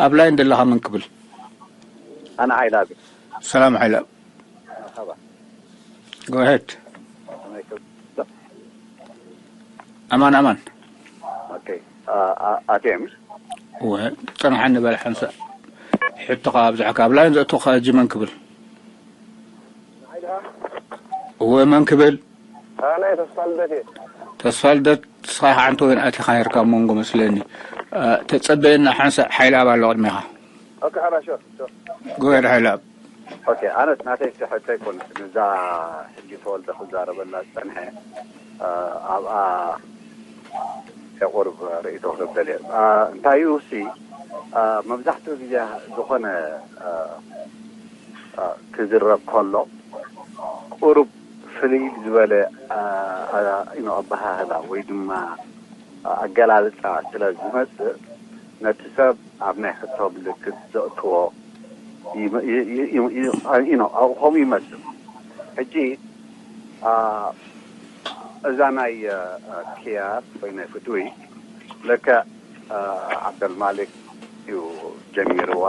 ኣብ ላይን ዘለኻ መን ክብል? ኣነ ሓይላ ብ ሰላም ሓይላ። መርሓባ Go ahead። ከመይ ክብል ኣማን ኣማን። ኦኬ ኣቴምስ እወ፣ ጽንሓኒ በል ሓንሳእ። ሕቶኻ ኣብዝሓካ ኣብ ላይን ዘእቶኻ ሕጂ መን ክብል? እወ፣ መን ክብል? ኣነ ተስፋ ልደት እየ። ተስፋ ልደት፣ ንስኻ ሓንቲ ወይን ኣቲኻ ነርካ ኣብ መንጎ መስለኒ። እ፣ ተጸበየና ሓንሳእ፣ ሓይላ ኣብ ኣሎ ቅድሜኻ። ኦኬ ሓራ ሹር ሹር። Go ahead ሓይላ ኣብ። ኦኬ ኣነ ናተይ ትሕተ ኣይኮነትን እዛ ሕጂ ተወልደ ክዛረበላ ዝጸንሐ እ፣ ኣብኣ ቁርብ ርእይቶ ክብል እየ እ፣ እንታይ እዩ ሲ እ፣ መብዛሕትኡ ግዜ ዝኾነ እ፣ እ፣ ክዝረብ ከሎ ቁሩብ ፍልይ ዝበለ እ፣ እ፣ you know፣ ኣበሃህላ ወይ ድማ ኣገላልጻ ስለ ዝመጽእ ነቲ ሰብ ኣብ ናይ ሕቶ ምልክት ዘእትዎ ይመ- ይ- ይ- ይ- ይ- you know፣ ኣብኡ ከምኡ ይመስል። ሕጂ እ፣ እዛ ናይ እ፣ እ፣ ኪያር ወይ ናይ ፍትዊ ልክዕ እ፣ ዓብደልማሊክ እዩ ጀሚርዋ።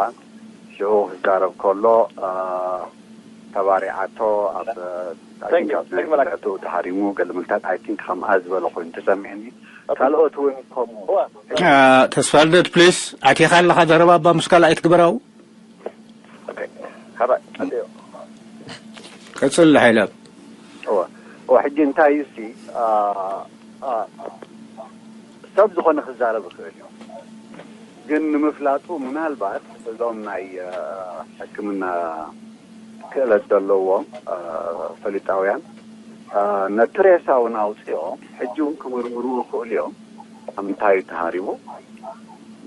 ሽዑ ክዛረብ ከሎ እ፣ ተባሪዓቶ ኣብ Thank you. Thank you፣ መላክ። ቱ ተሃሪሙ ገለ ምልታት I think ከምኣ ዝበለ ኮይኑ ተሰሚዕኒ። ካልኦት እውን ከምኡ እ፣ ተስፋ ልደት ፕሊስ፣ ኣቲኻ ኣለኻ ዘረባ እባ ምስ ካልኣይ ትግበራዊ። ኦኬ ሓራ ኣትዮ ቀጽል ሓይላ ኣብ። እወ እወ ሕጂ እንታይ እዩ ሲ እ፣ እ፣ ሰብ ዝኾነ ክዛረብ ይኽእል እዩ። ግን ንምፍላጡ ምናልባት እዞም ናይ እ፣ ሕክምና ክእለት ዘለዎም እ፣ ፈሊጣውያን እ፣ ነቲ ሬሳ እውን ኣውፂኦም ሕጂ እውን ክምርምርዎ ይኽእሉ እዮም። ኣብ ምንታይ እዩ ተሃሪሙ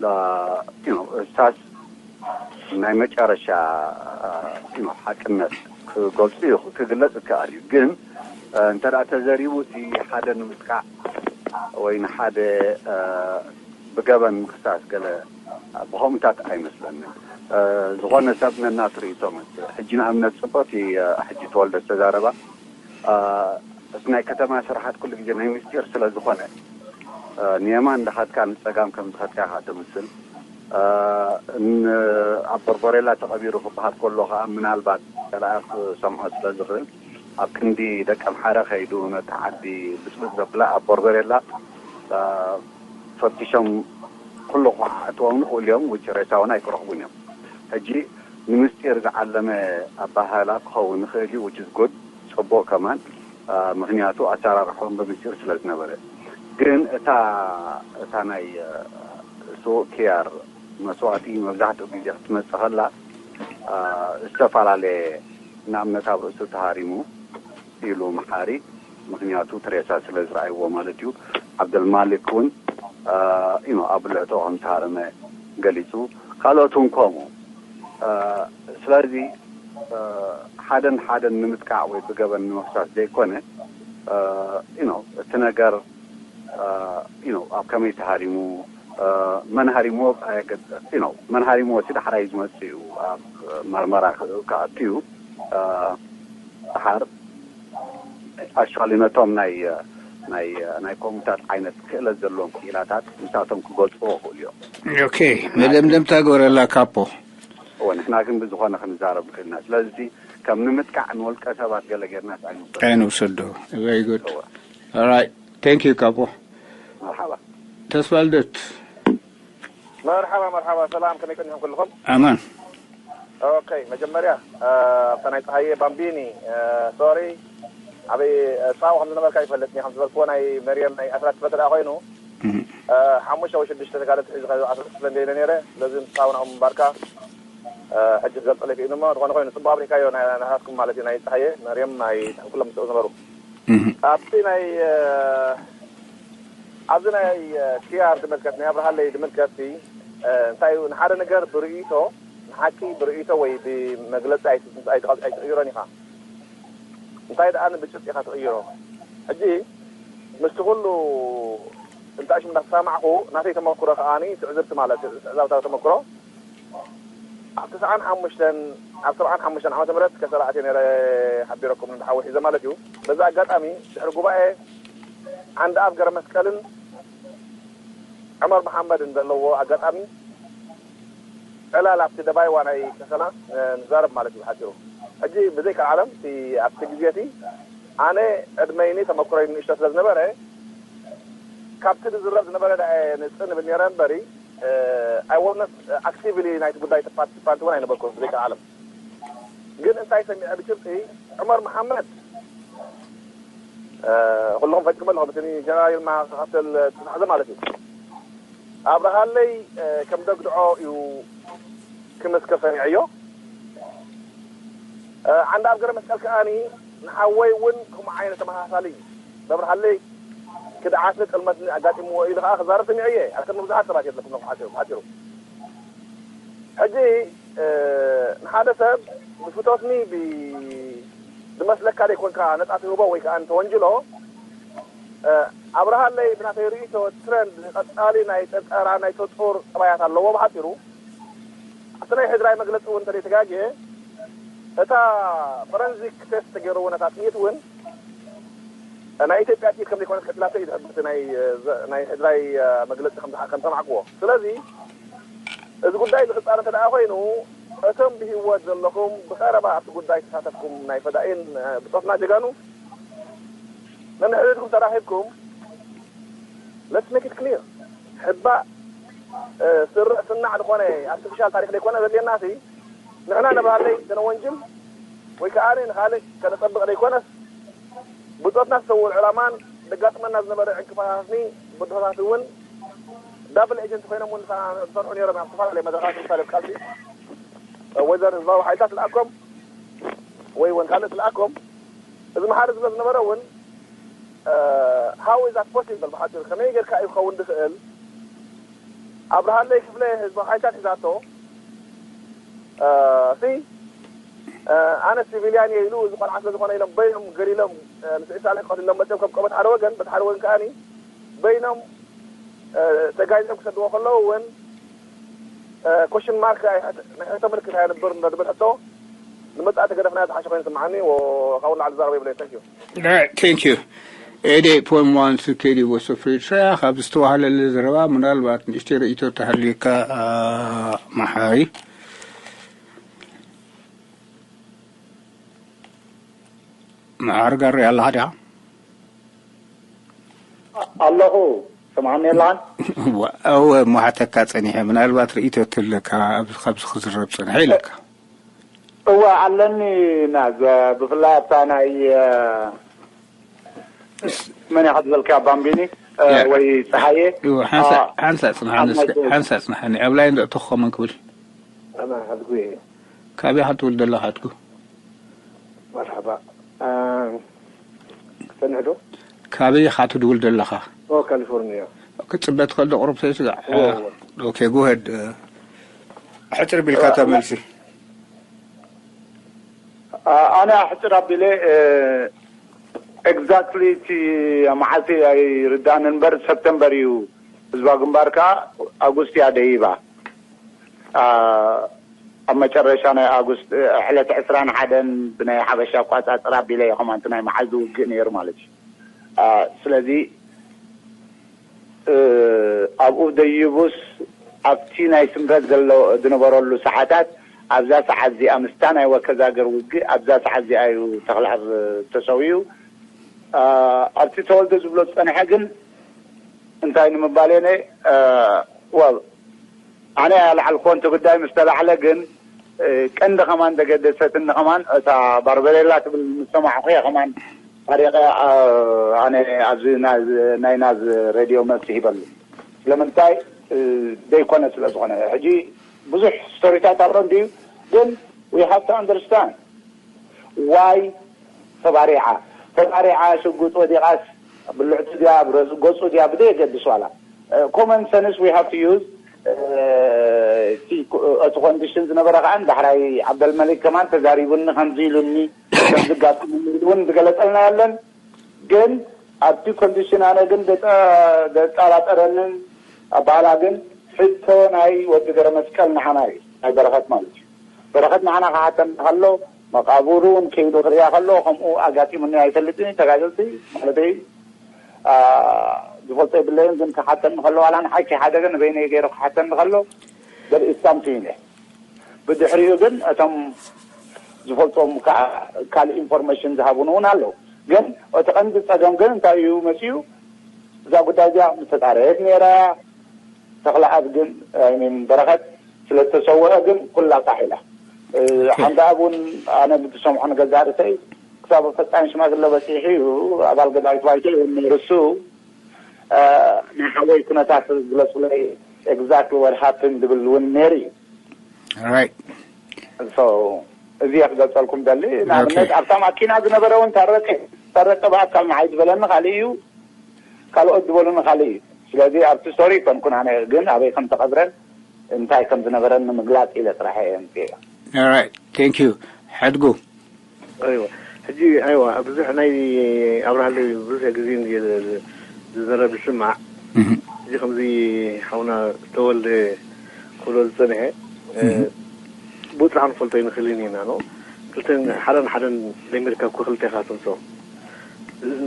እ፣ you know፣ እሳስ ናይ መጨረሻ እ፣ you know፣ ሓቅነት ክገልፁ ይኽ- ክግለፅ ይከኣል እዩ። ግን እ፣ እንተ ደኣ ተዘሪቡ እቲ ሓደ ንምጥቃዕ ወይ ንሓደ እ፣ ብገበን ምክሳስ ገለ ብኸምኡታት ኣይመስለንን። እ፣ ዝኾነ ሰብ ነናቱ ርእይቶ መስል። ሕጂ ንኣብነት ጽቡቕቲ እ፣ ሕጂ ተወልደ ዝተዛረባ እ፣ እቲ ናይ ከተማ ስራሓት ኩሉ ግዜ ናይ ምስጢር ስለ ዝኾነ እ፣ ንየማን እንዳኸድካ ንጸጋም ከም ዝኸድካ ኢኻ ትምስል። እ፣ ን- ኣብ ቦርቦሬላ ተቐቢሩ ክበሃል ከሎ ከዓ ምናልባት ካልኣ ክሰምዖ ስለ ዝኽእል ኣብ ክንዲ ደቀምሓረ ከይዱ ነቲ ዓዲ ብፅብፅ ዘብላ ኣብ ቦርቦሬላ እ፣ ፈቲሾም ኩሉ ክዓጥዎም ይኽእሉ እዮም። ውጭ ሬሳ እውን ኣይክረኽቡን እዮም። ሕጂ ንምስጢር ዝዓለመ ኣባህላ ክኸውን ይኽእል እዩ። Which is good፣ ጽቡቕ ከማን እ፣ ምኽንያቱ ኣሰራርሖም ብምስጢር ስለ ዝነበረ። ግን እታ እታ ናይ እ፣ ስዉእ ክያር መስዋእቲ መብዛሕትኡ ግዜ ክትመጽእ ከላ እ፣ ዝተፈላለየ ንኣብነት ኣብ ርእሱ ተሃሪሙ ኢሉ መሓሪ ምኽንያቱ ትሬሳ ስለ ዝረኣይዎ ማለት እዩ። ዓብደልማሊክ እውን እ፣ you know፣ ኣብ ብልዕቶ ከም ዝተሃረመ ገሊጹ። ካልኦት እውን ከምኡ እ፣ ስለዚ እ፣ ሓደን ሓደን ንምጥቃዕ ወይ ብገበን ንምኽሳስ ዘይኮነ እ፣ you know፣ እቲ ነገር እ፣ you know፣ ኣብ ከመይ ተሃሪሙ እ፣ መን ሃሪምዎ ኣየገ- you know፣ መን ሃሪምዎ እቲ ዳሕራይ ዝመጽእ እዩ። ኣብ መርመራ ክ- ክኣቱ እዩ። እ፣ ድሓር ኣክቹዋሊ ነቶም ናይ ናይ ናይ ኮምታት ዓይነት ክእለት ዘለዎም ክኢላታት ንሳቶም ክገልፅዎ ይኽእሉ እዮም። ኦኬ፣ መደምደምታ ግበረላ ካፖ። እወ ንሕና ግን ብዝኾነ ክንዛረብ ንኽእልና። ስለዚ ከም ንምጥቃዕ ንወልቀ ሰባት ገለ ጌርናስ ኣይንውሰድ። ኣይንውሰዶ። Very good። All right, thank you ካፖ። መርሓባ። ተስፋ ልደት። መርሓባ መርሓባ፣ ሰላም፣ ከመይ ቀኒኹም ኩልኹም? ኣማን። ኦኬ፣ መጀመርያ እ፣ ኣብታ ናይ ፀሃየ ባምቢኒ እ፣ ሶሪ ኣበይ እ፣ ፃው ከም ዝነበርካ ይፈልጥ እየ። ከም ዝበልክዎ ናይ መርየም ናይ ኣስራት በተደኣ ኮይኑ እህ። እ፣ ሓሙሽተ ወይ ሽዱሽተ ተጋደልቲ ሒዙ ከይዱ ኣስራት ክፍለ እንደኢለ ነይረ። ስለዚ ምስ ፃው ናኦም ምንባርካ እ፣ ሕጂ ክገልፀለይ ክኢሉ እሞ ዝኾነ ኮይኑ ፅቡቅ ኣብሪካዮ ናይ ናታትኩም ማለት እዩ። ናይ ፀሃየ መርየም ናይ ኩሎም ምስኡ ዝነበሩ እህ። ኣብቲ ናይ እ፣ ኣብዚ ናይ እ፣ ኪያር ዝምልከት ናይ ኣብርሃለይ ዝምልከት ሲ እ፣ እንታይ እዩ ንሓደ ነገር ብርእይቶ ንሓቂ ብርእይቶ ወይ ብመግለፂ ኣይት- ኣይት- ኣይትቕይሮን ኢኻ። እንታይ ደኣ ብጭብጢ ኢኻ ትቕይሮ። ሕጂ ምስቲ ኩሉ እንታይ ሽም እንዳተሰማዕኹ ናተይ ተመክሮ ከኣኒ ትዕዝብቲ ማለት እዩ፣ ትዕዛብታዊ ተመክሮ ኣብ ተስዓን ሓሙሽተን ኣብ ሰብዓን ሓሙሽተን ዓመተ ምህረት ከሰላ ኣትየ ነይረ ሓቢረኩም ንሓዊ ሒዘ ማለት እዩ። በዚ ኣጋጣሚ ድሕሪ ጉባኤ ዓንዲ ኣብ ገረ መስቀልን ዑመር መሓመድን ዘለዎ ኣጋጣሚ ዕላል ኣብቲ ደባይዋ ናይ ከሰላ ንዛረብ ማለት እዩ ብሓፂሩ። ሕጂ ብዘይ ካልዓለም ኣብቲ ግዜ እቲ ኣነ ዕድመይኒ ተመክሮይ ንእሽቶ ስለ ዝነበረ ካብቲ ዝዝረብ ዝነበረ ንፅን ብል ነረ እምበሪ ኣይወነት ኣክቲቭሊ ናይቲ ጉዳይ ተፓርቲሲፓንት እውን ኣይነበርኩን ብዘይ ካልዓለም። ግን እንታይ ሰሚዐ ብጭብጢ ዑመር መሓመድ ኩሎም ፈጭም ኣለኹም እቲ ጀነራል ይልማ ክኸተል ተታሕዘ ማለት እዩ ኣብርሃለይ ከም ደግድዖ እዩ ክምስክር ሰሚዐዮ። ዓንዳ ኣብ ገረ መስቀል ከዓኒ ንሓወይ እውን ከምኡ ዓይነት ተመሳሳሊ መብርሃለይ ክድዓትኒ ጥልመትኒ ኣጋጢምዎ ኢሉ ከዓ ክዛረብ ሰሚዐየ። ኣብ ቅድሚ ብዙሓት ሰባት የለኩም ሓፂሩ ሓፂሩ ሕጂ ንሓደ ሰብ ብፍቶትኒ ዝመስለካ ዘይኮንካ ነፃ ትህቦ ወይ ከዓ ተወንጅሎ ኣብርሃለይ ብናተይ ርእይቶ ትረንድ ቀፃሊ ናይ ጠጠራ ናይ ተጦር ጠባያት ኣለዎ ብሓፂሩ ኣብቲ ናይ ሕድራይ መግለፂ እውን እንተዘይተጋግየ እታ ፈረንዚክ ቴስት ተገይርዎ ነታ ጥይት እውን ናይ ኢትዮጵያ ጥይት ከም ዘይኮነት ቀፂላቶ እዩ ዝሕብርቲ ናይ ሕድራይ መግለፂ ከም ሰማዕክዎ ስለዚ እዚ ጉዳይ ዝኽፃረ እንተ ደኣ ኮይኑ እቶም ብህይወት ዘለኹም ብቐረባ ኣብቲ ጉዳይ ተሳተፍኩም ናይ ፈዳኢን ብፆትና ጀጋኑ ነንሕድሕድኩም ተራኺብኩም let's make it clear ሕባእ ስርዕ ስናዕ ዝኾነ ኣርቲፊሻል ታሪክ ዘይኮነ ዘድልየና ሲ ንሕና ነብሃለይ ከነወንጅል ወይ ከዓ ንኻልእ ከነፀብቕ ዘይኮነስ ብፆትና ዝተሰውር ዕላማን ዘጋጥመና ዝነበረ ዕንቅፋታትኒ ብድሆታት እውን ዳብል ኤጀንት ኮይኖም እውን ዝሰርሑ ነይሮም ኣብ ዝተፈላለዩ መድረኻት ምሳሌ ቃልሲ ወይዘር ህዝባዊ ሓይልታት ዝለኣኮም ወይ እውን ካልእ ዝለኣኮም እዚ መሓሪ ዝብሎ ዝነበረ እውን how is that possible ብሓፂሩ ከመይ ጌርካ እዩ ክኸውን ዝኽእል ኣብርሃለይ ክፍለ ህዝባዊ ሓይልታት ሒዛቶ ሲ ኣነ ሲቪልያን እየ ኢሉ እዚ ቆልዓ ስለ ዝኾነ ኢሎም በይኖም ገሊሎም ንስዒድ ሳልሕ ክቐትሎም መፅኦም ከም ቆበት ሓደ ወገን በቲ ሓደ ወገን ከዓኒ በይኖም ተጋይዞም ክሰድዎ ከለዉ እውን ኮሽን ማርክ ናይ ሕቶ ምልክት ኣየንብር እንዶ ዝብል ሕቶ ንመጻኢ ተገደፍናዮ ዝሓሸ ኮይኑ ስምዓኒ ካብኡ ላዕሊ ዛረባ የብለይ thank you Right, thank you. Eighty-eight point one C K D Voice of Eritrea ካብ ዝተዋህለለ ዘረባ ምናልባት ንእሽተይ ርእይቶ ተሃልዩካ መሓሪ መሓሪ ጋሪ ኣለኻ ዲኻ ኣለኹ ሰምዓኒ የላን እወ እሞ ሓተካ ጸኒሐ ምናልባት ርእይቶ ትህለካ ኣብዚ ካብዚ ክዝረብ ጸኒሐ ኢለካ እወ ኣለኒ ናዝ ብፍላይ ኣብታ ናይ መን ኢኻ ዝበልካ ባምቢኒ ወይ ፀሃየ ሓንሳ ፅንሓኒ ሓንሳ ፅንሓኒ ኣብ ላይ እንዶ እተኾመን ክብል ኣና ሓድጉ እየ ካበይ ኢኻ ትውልድ ዘለኻ ሓድጉ መርሓባ ክሰንሕ ዶ ካበይ ኢኻ ትድውል ዘለኻ ካሊፎርኒያ ክፅበ ትኽእል ዶ ቁሩብ ሰይስጋዕ ኦኬ ጉሄድ ሕፅር ቢልካ ተመልሲ ኣነ ኣሕፅር ኣቢለ exactly እቲ መዓልቲ ኣይርዳእን እምበር ሰፕተምበር እዩ ህዝባዊ ግንባር ከዓ ኣጉስት እያ ደይባ ኣብ መጨረሻ ናይ ኣጉስት ዕለት ዕስራን ሓደን ብናይ ሓበሻ ኣቋፃፅራ ኣቢለ እየ ከማንቲ ናይ መዓልቲ ውግእ ነይሩ ማለት እዩ ስለዚ ኣብኡ ደይቡስ ኣብቲ ናይ ስምረት ዘሎ ዝነበረሉ ሰዓታት ኣብዛ ሰዓት እዚኣ ምስታ ናይ ወከዛገር ውግእ ኣብዛ ሰዓት እዚኣ እዩ ተኽለኣብ ተሰውዩ ኣብቲ ተወልደ ዝብሎ ዝፀንሐ ግን እንታይ ንምባል እየ ወል ኣነ ኣልዓልኮ እንተ ጉዳይ ምስ ተላዕለ ግን ቀንዲ ከማን ዘገደሰትኒ ከማን እታ ባርበሬላ ትብል ምስ ሰማዕኹ እየ ከማን ታሪኸ ኣነ ኣብዚ ናይ ናዝ ሬድዮ መልሲ ሂበሉ ስለምንታይ ዘይኮነ ስለ ዝኾነ ሕጂ ብዙሕ ስቶሪታት ኣሎ እንድዩ ግን we have to understand why ተባሪዓ ተባሪዓ ሽጉጥ ወዲቓስ ብልዕቱ ድያ ገፁ ድያ ብዘየገድስ ዋላ common sense we have to use እቲ ኮንዲሽን ዝነበረ ከዓ ዳሕራይ ዓብደልመሊክ ከማን ተዛሪቡኒ ከምዚ ኢሉኒ ከምዚ ጋጥሙኒ ኢሉ እውን ዝገለፀልና የለን ግን ኣብቲ ኮንዲሽን ኣነ ግን ዘጠራጠረንን ኣባህላ ግን ሕቶ ናይ ወዲ ገረመስቀል ንዓና እዩ ናይ በረኸት ማለት እዩ በረኸት ንዓና ክሓተና ከሎ መቃብሩ እውን ከይዱ ክሪኣ ከሎ ከምኡ ኣጋጢሙኒ ኣይፈልጥን ተጋደልቲ ማለተይ ዝፈልጦ የብለይን ግን ክሓተኒ ከሎ ዋላ ንዓይ ከይሓደገ ንበይነይ ገይሩ ክሓተኒ ከሎ በልኢስታም ትይነ ብድሕሪኡ ግን እቶም ዝፈልጦም ከዓ ካልእ ኢንፎርሜሽን ዝሃቡን እውን ኣለዉ። ግን እቲ ቀንዲ ፀገም ግን እንታይ እዩ መፅዩ? እዛ ጉዳይ እዚኣ ምተጣረየት ነይራ። ተኽለኣብ ግን፣ I mean፣ በረኸት ስለ ዝተሰወአ ግን ኩላ ጣሕ ኢላ። ሓምዳ ኣብ እውን ኣነ ብትሰምዖ ንገዛእ ርእሰይ ክሳብ ፈጻሚ ሽማግለ በፂሑ እዩ። ኣባል ገዛዊት ባይቶ እዩ ነይሩ እሱ። ናይ ሓወይ ኩነታት ግለፁለይ፣ exactly what happened ዝብል እውን ነይሩ እዩ። Right. So እዚ እየ ክገልፀልኩም ደሊ። ንኣብነት ኣብታ ማኪና ዝነበረ እውን ታረቀ ታረቀ ብኣካል ንዓይ ዝበለኒ ካልእ እዩ፣ ካልኦት ዝበሉኒ ካልእ እዩ። ስለዚ ኣብቲ ስቶሪ ይኮንኩን ኣነ ግን ኣበይ ከም ተቐብረን እንታይ ከም ዝነበረን ንምግላፅ ኢለ ጥራሕ እየ ምፅኤ። All right. Thank you. ሕድጉ ኣይዋ ሕጂ ኣይዋ ብዙሕ ናይ ኣብርሃለይ ብዙሕ ግዜ ዝዘረብ ዝስማዕ እዚ ከምዚ ሓውና ተወልደ ክብሎ ዝፀንሐ ብጥራሕ ንፈልጦ ይንክልን ኢና ነው ክልተን ሓደን ሓደን ደሚርካ እኮ ክልተ ኢኻ ትምፅኦ።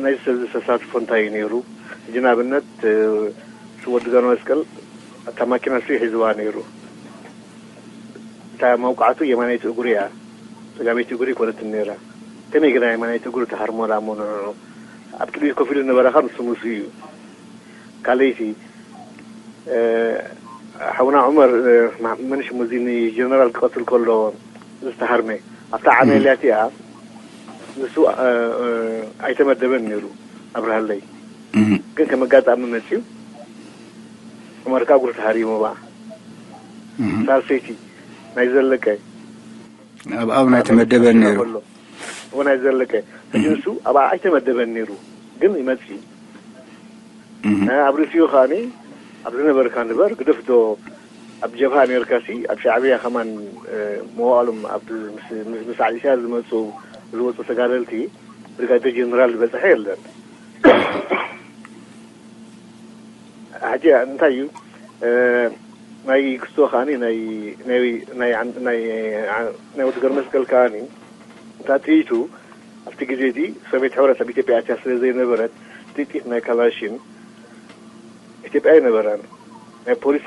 ናይ ሰብ ዝተሳትፎ እንታይ እዩ ነይሩ? ሕጂ ንኣብነት ስወዲ ጋኖ መስቀል እታ ማኪና ሱ ሒዝዋ ነይሩ። እታ መውቃዕቱ የማናይቲ እግሩ እያ፣ ፀጋመይቲ እግሩ ይኮነትን ነይራ። ከመይ ግና የማናይቲ እግሩ ተሃርሞ ደኣ እሞ ንዕዑ ኣብ ቅድሚት ኮፍ ኢሉ ዝነበረ ኸኣ ንሱ ምስኡ እዩ። ካልኣይቲ ሓውና ዑመር መን ሽሙ እዚ ንጀነራል ክቐትል ከሎ ዝተሃርመ ኣብታ ዓመልያ እቲኣ ንሱ ኣይተመደበን ነይሩ ኣብርሃለይ። ግን ከም ኣጋጣሚ መፅዩ ዑመር ከዓ እግሩ ተሃሪሙ ብኣ ሳልሰይቲ ናይ ዘለቀ ኣብ ኣብን ኣይተመደበን ነይሩ። እወ ናይ ዘለቀ ሕጂ ንሱ ኣብኣ ኣይተመደበን ነይሩ ግን ይመፅእ እዩ። ኣብ ርእሲኡ ከዓኒ ኣብ ዝነበርካ ንበር ግደፍዶ ኣብ ጀብሃ ነርካሲ ኣብ ሻዕብያ ከማን መዋእሎም ኣብ ምስ ዓሊሻ ዝመፁ ዝወፁ ተጋደልቲ ብሪጋዴር ጀነራል ዝበፅሐ የለን። ሕጂ እንታይ እዩ ናይ ክስቶ ከዓኒ ናይ ናይ ናይ ናይ ወዲ ገርመስቀል ከዓኒ እንታ ጥይቱ ኣብቲ ግዜ እቲ ሶቪየት ሕብረት ኣብ ኢትዮጵያ ኣትያ ስለ ዘይነበረት ጥይት ናይ ካላሽን ኢትዮጵያ ኣይነበረን። ናይ ፖሊስ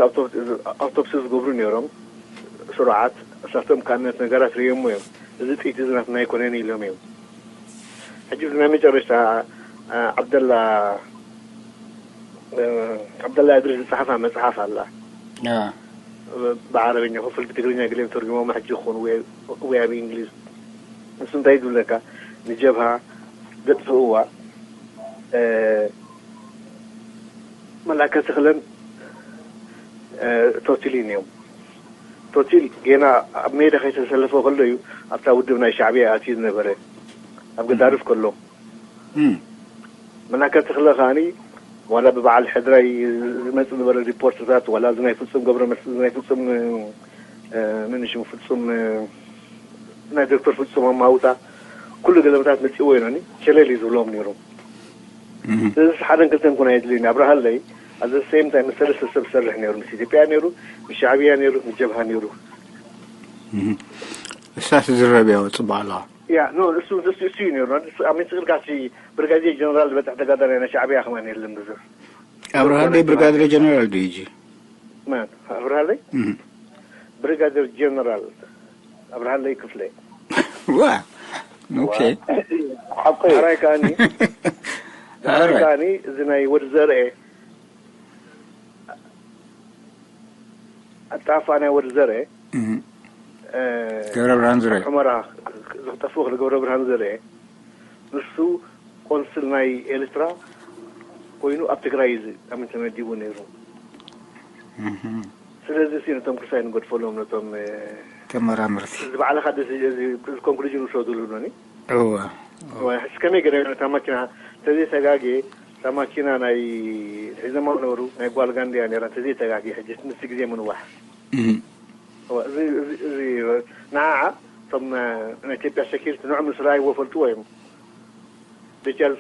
ኣውቶፕሲ ዝገብሩ ነይሮም ስሩዓት እሳቶም ካነት ነገራት ርእዮሞ እዮም። እዚ ጥይት እዚ ናትና ኣይኮነን ኢሎም እዮም። ሕጂ ናይ መጨረሽታ ዓብደላ ዓብደላ እድሪስ ዝፀሓፋ መፅሓፍ ኣላ ብዓረበኛ ክፍል ብትግርኛ ገሊኦም ተርጉሞም ሕጂ ክኾኑ ወይ ኣብ እንግሊዝ ንሱ እንታይ ዝብለካ ንጀብሃ ዘጥፍእዋ መላከ ተኽለን ቶቲልን እዮም። ቶቲል ጌና ኣብ ሜዳ ከይተሰለፈ ከሎ እዩ ኣብታ ውድብ ናይ ሻዕብያ ኣትዩ ዝነበረ ኣብ ገዳርፍ ከሎ መላከ ተኽለ ከዓኒ ዋላ ብበዓል ሕድራይ ዝመፅእ ዝበለ ሪፖርትታት ዋላ እዚ ናይ ፍፁም ገብረ ናይ ፍፁም ምን ሽሙ ፍፁም ናይ ዶክተር ፍፁም ኣማውታ ኩሉ ገለመታት መፅእዎ ኢኖኒ ሸለል እዩ ዝብሎም ነይሩ። ስለዚ ሓደን ክልተን ኩን ኣየድልዩኒ ኣብርሃለይ ኣዘ ሴም ታይም ምስ ሰለስተ ሰብ ዝሰርሕ ነይሩ ምስ ኢትዮጵያ ነይሩ ምስ ሻዕብያ ነይሩ ምስ ጀብሃ ነይሩ። እሳ ትዝረብ እያ ወፅእ ባዕላ ያ ኖ እሱ እሱ እሱ እዩ ነይሩ። ኣብ ሚስጥር ካሲ ብርጋዴር ጀነራል ዝበፅሕ ተጋዳላይ ናይ ሻዕብያ ከማን የለን ብዙሕ ኣብርሃለይ ብርጋዴር ጀነራል ዱ ይጂ ማን ኣብርሃለይ ብሪጋደር ጀነራል ኣብርሃለይ ክፍለ ዋ ኦኬ ሓቆ እዩ። ራይ ከዓኒ ራይ ከዓኒ እዚ ናይ ወዲ ዘርአ ኣጣፋ ናይ ወዲ ዘርአ ገብረ ብርሃን ዝረ ሑመራ ዝጠፍኡ ክልገብረ ብርሃን ዘርአ ንሱ ቆንስል ናይ ኤርትራ ኮይኑ ኣብ ትግራይ እዩ ኣምን ተመዲቡ ነይሩ። ስለዚ ሲ ነቶም ክሳይ ንገድፈሎም ነቶም ተመራመርቲ እዚ ባዕልኻ ኮንክሉዥን ውሰዱሉ ኖኒ እወ ሕስ ከመይ ገለ እታ ማኪና ተዘይተጋጌ እታ ማኪና ናይ ሒዘማ ነበሩ ናይ ጓል ጋንድያ ነራ ተዘይተጋጌ ሕጂ ምስ ግዜ ምንዋሕ እዚ ንዓ እቶም ናይ ኢትዮጵያ ሴኪሪቲ ንዑ ምስ ረኣይዎ ፈልጥዎ እዮም። ደጃል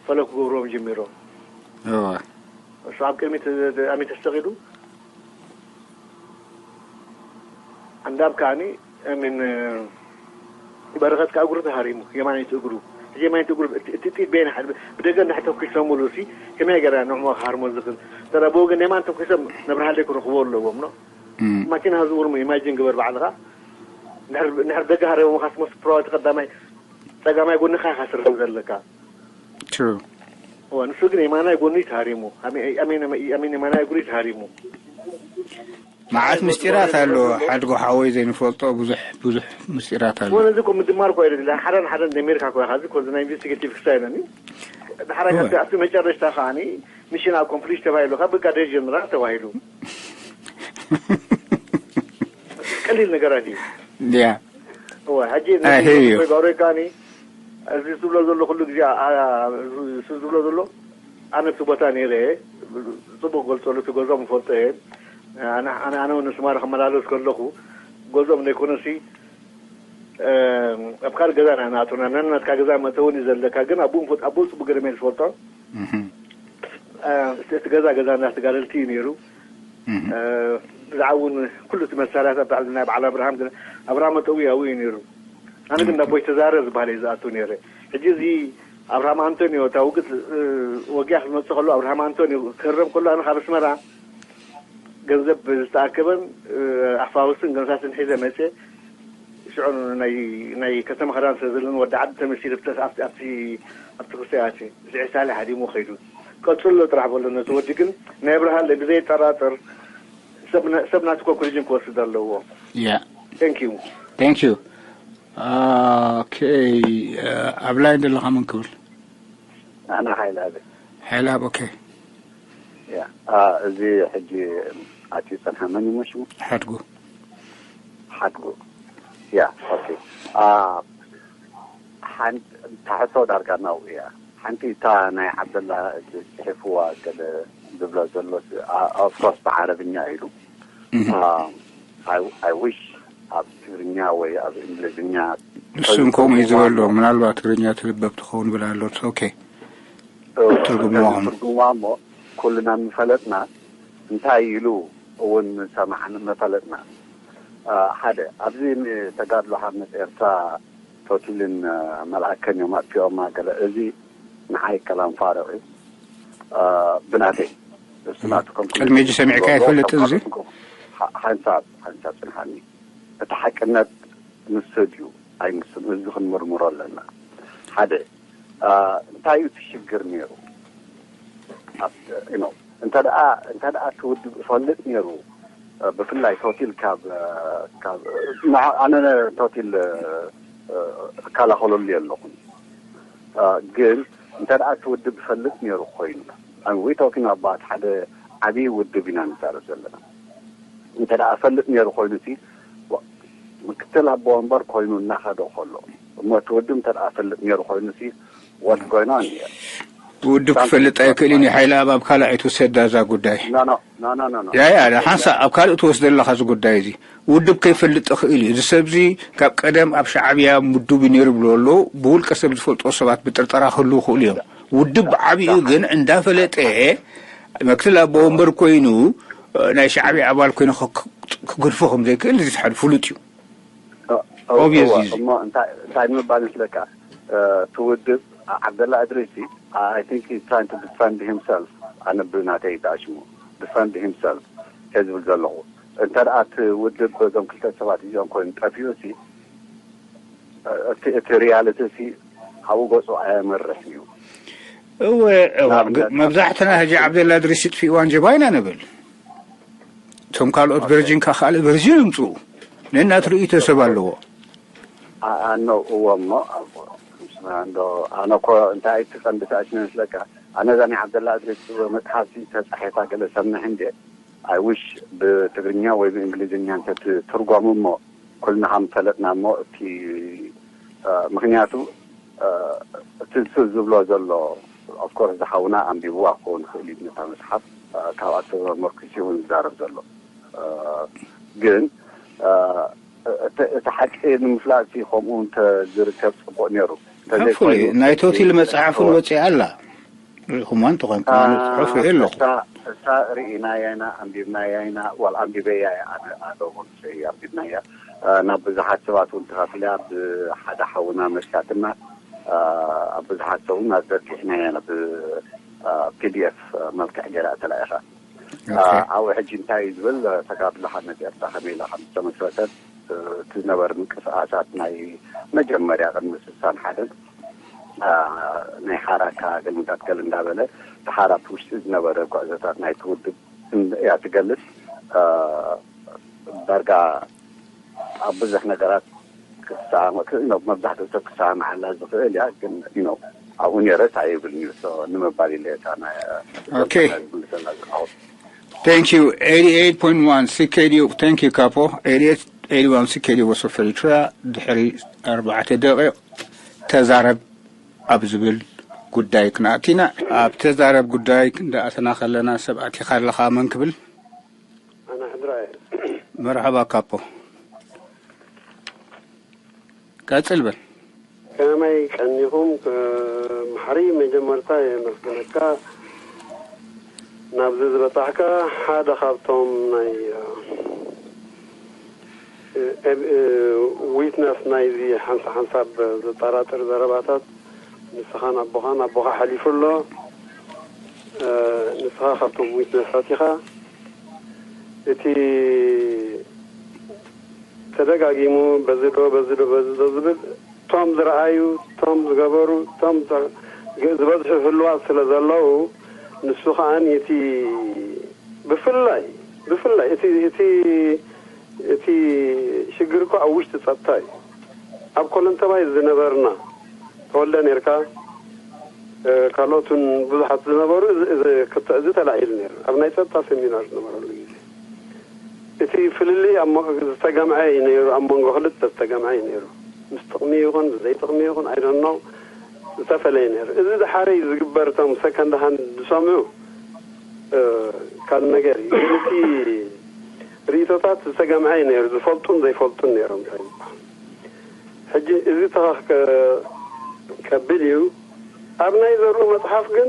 ፈለግ ክገብርዎም ጀሚሮም። እሱ ኣብ ቅድሚት ኣሚ ተስተቂዱ ኣንዳብ ከዓኒ ምን በረኸት ከዓ እግሩ ተሃሪሙ የማነይቲ እግሩ የማነይቲ እግሩ እቲ ጢት በይና ብደገ እንዳሕ ተኩሶምሉ ሲ ከመይ ገራ ንዕሞ ክሃርሞ ዝኽእል ተራ ብወገን የማን ተኩሶም ነብርሃለይ ክረኽቦ ኣለዎም ነው ማኪና ዝውርሙ ኢማጂን ግበር ባዕልኻ እንድሕር ደገ ሃረሞኻ ትመስል ፕሮዋ እቲ ቀዳማይ ጸጋማይ ጎንኻ ኢኻ ስርም ዘለካ። True. እዋ ንሱ ግን የማናይ ጎኑ ተሃሪሙ። ኣሜን የማናይ እግሩ ተሃሪሙ። መዓት ምስጢራት ኣሎ። ሓድጎ ሓወይ ዘይንፈልጦ ብዙሕ ብዙሕ ምስጢራት ኣሎ። እሞ ነዚ እኮ ምድማር እኮ የለ ሓዳን ሓዳን ደሚርካ እኮ ኢኻ። እዚ እኮ እዚ ናይ ኢንቨስቲጌቲቭ ክሳይ ነኒ ድሓራ እወ። ካብቲ ኣብቲ መጨረሽታ ከዓኒ ሚሽን ኣኮምፕሊሽ ተባሂሉ ካብ ብጋዴር ጀነራል ተባሂሉ ቀሊል ነገራት እዩ። ያ እወ ሕጂ I hear you. ተጋሩ ከዓኒ እዚ ዝብሎ ዘሎ ኩሉ ግዜ አ- አ- እዚ ዝብሎ ዘሎ ኣነ እቲ ቦታ ነይረ ጽቡቅ ገልጸሉ እቲ ገዞም ፈልጦ እየ። ኣነ ኣነ ኣነ እውን ንስማረ ክመላለስ ከለኹ ገዞም ዘይኮነሲ ኣብ ካልእ ገዛ ኢና ናትና ነናትካ ገዛ መእተውን እዩ ዘለካ ግን ኣብኡ ንፈልጦ ኣብኡ ጽቡቅ ገለ መይል ዝፈልጦ እቲ ገዛ ገዛ እንዳተጋደልቲ እዩ ነይሩ። ብዛዕባ እውን ኩሉ እቲ መሳርያታት በዓል ናይ በዓል ኣብርሃም ግን ኣብርሃም መጠዊ ኣብኡ እዩ ነይሩ። ኣነ ግን ናቦይ ተዛረ ዝበሃል እዩ ዝኣቱ ነይረ። ሕጂ እዚ ኣብርሃም ኣንቶኒዮ እታ ውግእ ወጊያ ክትመፅእ ከሎ ኣብርሃም ኣንቶኒዮ ክህረም ከሎ ኣነ ካብ ኣስመራ ገንዘብ ዝተኣከበን ኣፋውስን ገንሳትን ሒዘ መፅየ። ሽዑ ናይ ናይ ከተማ ክዳን ስለ ዘለኒ ወዲ ዓዲ ተመሲለ ኣብቲ ኣብቲ ኣብቲ ክሰያት እዚ ዒሳሊ ሃዲሞ ከይዱ ቀፅሎ ጥራሕ በሎ ነቲ ወዲ ግን ናይ ብርሃን ብዘየጠራጥር ሰብ ናቲ ኮንክሉዥን ክወስድ ኣለዎ። Yeah. Thank you. Thank you. Okay. ኣብ ላይን ዘለኻ መን ክብል? ኣና ሓይለ ኣበ ሓይላብ okay. ያ እዚ ሕጂ ኣትዩ ጸንሐ መን እዩ ሽሙ? ሓድጉ ሓድጉ። ያ okay. ሓንቲ ሕቶ ዳርጋ ናው እያ። ሓንቲ እታ ናይ ዓብደላ ጽሒፍዋ ገለ ዝብሎ ዘሎ of course ብዓረብኛ ኢሉ I wish ኣብ ትግርኛ ወይ ኣብ እንግሊዝኛ እሱን ከምኡ እዩ ዝበሎ። ምናልባት ትግርኛ ትልበብ ትኸውን ብላ ኣሎ። Okay. ትርጉምዋ ትርጉማ እሞ ኩልና ምፈለጥና እንታይ ኢሉ እውን ምሰማዕን መፈለጥና ሓደ ኣብዚ ተጋድሎ ሓርነት ኤርትራ ቶቲልን መልኣከን እዮም ኣጥፊኦማ ገለ እዚ ንዓይ ቀላም ፋርቕ እዩ ብናተይ እሱ ናትኩም ቅድሚ ሕጂ ሰሚዕካ ይፈልጥ እዚ ሓንሳብ ሓንሳብ ጽንሓኒ እቲ ሓቅነት ንሱ ድዩ ኣይንስን እዚ ክንምርምሮ ኣለና ሓደ እንታይ እዩ እቲ ሽግር ነይሩ እንተ ደኣ እንተ ደኣ እቲ ውድብ እፈልጥ ነይሩ ብፍላይ ቶቲል ካብ ካብ ኣነ ቶቲል እከላኸለሉ ኣለኹን ግን እንተ ደኣ እቲ ውድብ እፈልጥ ነይሩ ኮይኑ we talking about ሓደ ዓብዪ ውድብ ኢና ንዛረብ ዘለና እንተ ደኣ እፈልጥ ነይሩ ኮይኑ ሲ ምክትል ኣቦ ወንበር ኮይኑ እናኸደ ከሎ እሞ እቲ ውድብ እንተ ደኣ እፈልጥ ነይሩ ኮይኑ ሲ what's going on here ውድብ ክፈልጥ ኣይክእልን እዩ ሓይለ ኣብ ኣብ ካልእ ኣይትውሰዳ እዛ ጉዳይ ያያ ሓንሳ ኣብ ካልእ ትወስደ ኣለኻ እዚ ጉዳይ እዚ ውድብ ከይፈልጥ ይኽእል እዩ እዚ ሰብ እዚ ካብ ቀደም ኣብ ሻዕብያ ምዱብ እዩ ነይሩ ብሎ ኣሎ ብውልቀ ሰብ ዝፈልጦ ሰባት ብጥርጠራ ክህልው ይኽእሉ እዮም ውድብ ዓብዩ ግን እንዳፈለጠ መክትል ኣቦ ወንበር ኮይኑ ናይ ሻዕብያ ኣባል ኮይኑ ክግድፎ ከም ዘይክእል እዚ ሓደ ፍሉጥ እዩ እሞ እንታይ ንምባል ይስለካ እቲ ውድብ ዓብደላ እድሪሲ I think he's trying to defend himself ኣነ ብናተይ ዝኣሽሙ defend himself እየ ዝብል ዘለኹ እንተ ደኣ እቲ ውድብ በዞም ክልተ ሰባት እዚኦም ኮይኑ ጠፊኡ ሲ እቲ ሪያልቲ ሲ ኣብኡ ገፁ ኣየምርስ እዩ እወ መብዛሕትና ሕጂ ዓብደላ እድሪስ ይጥፊእዋን ጀባ ኢና ንብል እቶም ካልኦት ቨርጂን ከ ካልእ ቨርጂን ይምፅኡ ነናት ርእይቶ ሰብ ኣለዎ ኣኖ እዎ እሞ እንዶ ኣነ ኮ እንታይ ትቀንዲ ተኣሽነ መስለካ ኣነ ዛኒ ዓብደላ እድሪስ መፅሓፍ ተፃሒፋ ገለ ሰምሕ እንዴ I wish ብትግርኛ ወይ ብእንግሊዝኛ እንተ ትርጓሙ እሞ ኩልና ከም ፈለጥና እሞ እቲ ምክንያቱ እቲ ንሱ ዝብሎ ዘሎ of course ዝሓውና ኣንቢብዋ ክኸውን ይኽእል እዩ ነታ መፅሓፍ ካብ ኣቶ መርኩስ እውን ዝዛረብ ዘሎ ግን እቲ ሓቂ ንምፍላጥ ከምኡ እንተዝርከብ ፅቡቅ ነይሩ Hopefully ናይ ቶቲል መፅሓፍ እውን ወፂኣ ኣላ ርኢኹማ እንተኾንኩም ኣነ ፅሑፍ ርኢ ኣለኹ እሳ ርኢናያ ኢና ኣንቢብናያ ኢና ዋል ኣንቢበያ እያ ኣነ ኣዶ ወንሰይ ኣንቢብናያ ናብ ብዙሓት ሰባት እውን ተኻፊላ ብሓደ ሓውና መሲያትና ኣብ ብዙሓት ሰው ናብ ዘርጊሕናያ ናብ ፒዲኤፍ መልክዕ ገይራ ተላኢኻ ኣብኡ ሕጂ እንታይ እዩ ዝብል ተጋድሎ ሓርነት ኤርትራ ከመይ ኢላ ከም ዝተመስረተት እቲ ዝነበረ ምንቅስቃሳት ናይ መጀመርያ ቅድሚ ስሳን ሓደን ናይ ሓራ ኣከላገልነታት ገለ እንዳበለ እቲ ሓራ ውሽጢ ዝነበረ ጉዕዞታት ናይቲ ውድብ እያ ትገልጽ። ዳርጋ ኣብ ብዙሕ ነገራት ክትሰማማዕ መብዛሕትኡ ሰብ ክሰማማዓላ ዝኽእል እያ። ግን ኣብኡ ነይረስ ኣይብልን እዩ ንምባል ኢለ እታ ናይ Thank you. eighty-eight point one C K D U. Thank you, Kapo. eighty-eight eighty-one C K D U Voice of Eritrea. ድሕሪ ኣርባዕተ ደቂቕ ተዛረብ ኣብ ዝብል ጉዳይ ክንኣቲና። ኣብ ተዛረብ ጉዳይ እንዳኣተና ከለና ሰብ ኣቲኻ ኣለኻ መን ክብል? ኣነ ሕድራ እየ። መርሓባ ካፖ። ቀጽል በል። ከመይ ቀኒኹም? መሓሪ መጀመርታ የመስግነካ ናብዚ ዝበጻሕካ። ሓደ ካብቶም ናይ ዊትነስ ናይዚ ሓንሳ ሓንሳብ ዘጠራጥር ዘረባታት ንስኻን ኣቦኻን ኣቦኻ ሓሊፉ ኣሎ። ንስኻ ካብቶም ዊትነሳት ኢኻ። እቲ ተደጋጊሙ በዚ ዶ በዚ ዶ በዚ ዶ ዝብል እቶም ዝረኣዩ እቶም ዝገበሩ እቶም ዝበዝሑ ህልዋት ስለ ዘለዉ ንሱ ከዓ እቲ ብፍላይ ብፍላይ እቲ እቲ እቲ ሽግር እኮ ኣብ ውሽጢ ፀጥታ እዩ። ኣብ ኮለንተባይ ዝነበርና ተወልደ ነርካ ካልኦትን ብዙሓት ዝነበሩ እዚ ተላዒሉ ነይሩ ኣብ ናይ ፀጥታ ሰሚናር ዝነበረሉ ግዜ እቲ ፍልልይ ዝተገምዐ እዩ ነይሩ ኣብ መንጎ ክልተ ዝተገምዐ እዩ ነይሩ ምስ ጥቕሚ ይኹን ብዘይ ጥቕሚ ይኹን ኣይደኖ ዝተፈለየ ነይሩ እዚ ዝሓረይ ዝግበር እቶም ሰከንድ ሃንድ ዝሰምዑ ካልእ ነገር እዩ እቲ ርእይቶታት ዝተገምዐ እዩ ነይሩ ዝፈልጡን ዘይፈልጡን ነይሮም እንታይ ዝበሃል ሕጂ እዚ ተኸኽ ከብል እዩ ኣብ ናይ ዘርኡ መፅሓፍ ግን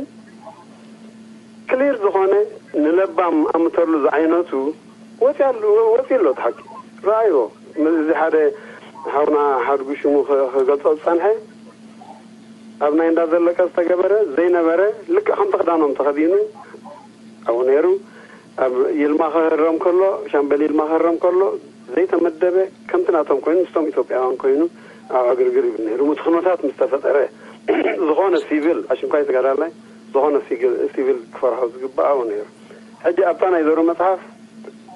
ክሊር ዝኾነ ንለባም ኣምተሉ ዝዓይነቱ ወፂ ኣሎ ወፂ ኣሎ ሓቂ ረኣይዎ እዚ ሓደ ሓውና ሓድጉ ሽሙ ክገልፆ ዝፀንሐ ኣብ ናይ እንዳ ዘለቀ ዝተገበረ ዘይነበረ ልክዕ ከምቲ ክዳኖም ተኸዲኑ ኣብኡ ነይሩ ኣብ ይልማ ክህረም ከሎ ሻምበል ይልማ ክህረም ከሎ ዘይተመደበ ከምቲ ናቶም ኮይኑ ምስቶም ኢትዮጵያውያን ኮይኑ ኣብ ዕግርግር ይብል ነይሩ እቲ ኩነታት ምስ ተፈጠረ ዝኾነ ሲቪል ኣሽንኳይ ተጋዳላይ ዝኾነ ሲቪል ክፈርሖ ዝግባእ ኣብኡ ነይሩ ሕጂ ኣብታ ናይ ዘሩ መፅሓፍ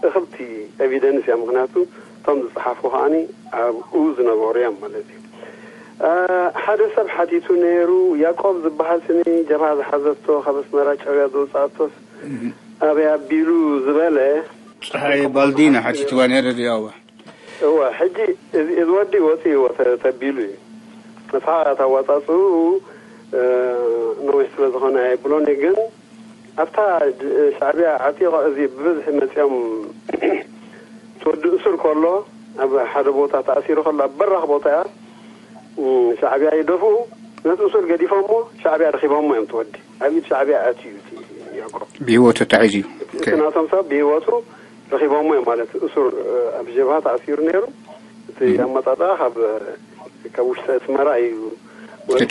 እኽልቲ ኤቪደንስ እያ ምክንያቱ እቶም ዝፀሓፉ ከዓኒ ኣብኡ ዝነበሩ እዮም ማለት እዩ ሓደ ሰብ ሓቲቱ ነይሩ ያቆብ ዝበሃል ስኒ ጀብሃ ዝሓዘቶ ካብ ኣስመራ ጨውያ ዝወፃኣቶስ ኣበይ ኣቢሉ ዝበለ ፀሓይ ባልዲና ሓቲትዋ ነይረ እዚኣ እዋ እዋ ሕጂ እዚ ወዲ ወፂእዎ ተቢሉ እዩ መፅሓ ታዋፃፅኡ ነዊሕ ስለ ዝኾነ ኣይብሎን ግን ኣብታ ሻዕቢያ ዓጢቆ እዚ ብብዝሒ መፅኦም ትወዲ እሱር ከሎ ኣብ ሓደ ቦታ ተኣሲሩ ከሎ ኣብ በራኽ ቦታ እያ ሻዕቢያ ይደፍኡ ነቲ እሱር ገዲፎሞ ሻዕቢያ ረኺቦሞ እዮም ትወዲ ኣብ ኢድ ሻዕቢያ ኣትዩ ያቆብ ብህይወቱ ተታሒዙ እዩ እቲ ናቶም ሰብ ብህይወቱ ረኺቦሞ እዮም ማለት እሱር ኣብ ጀብሃ ተኣሲሩ ነይሩ እቲ ኣመጣጣ ካብ ካብ ውሽጢ ኣስመራ እዩ ወዲ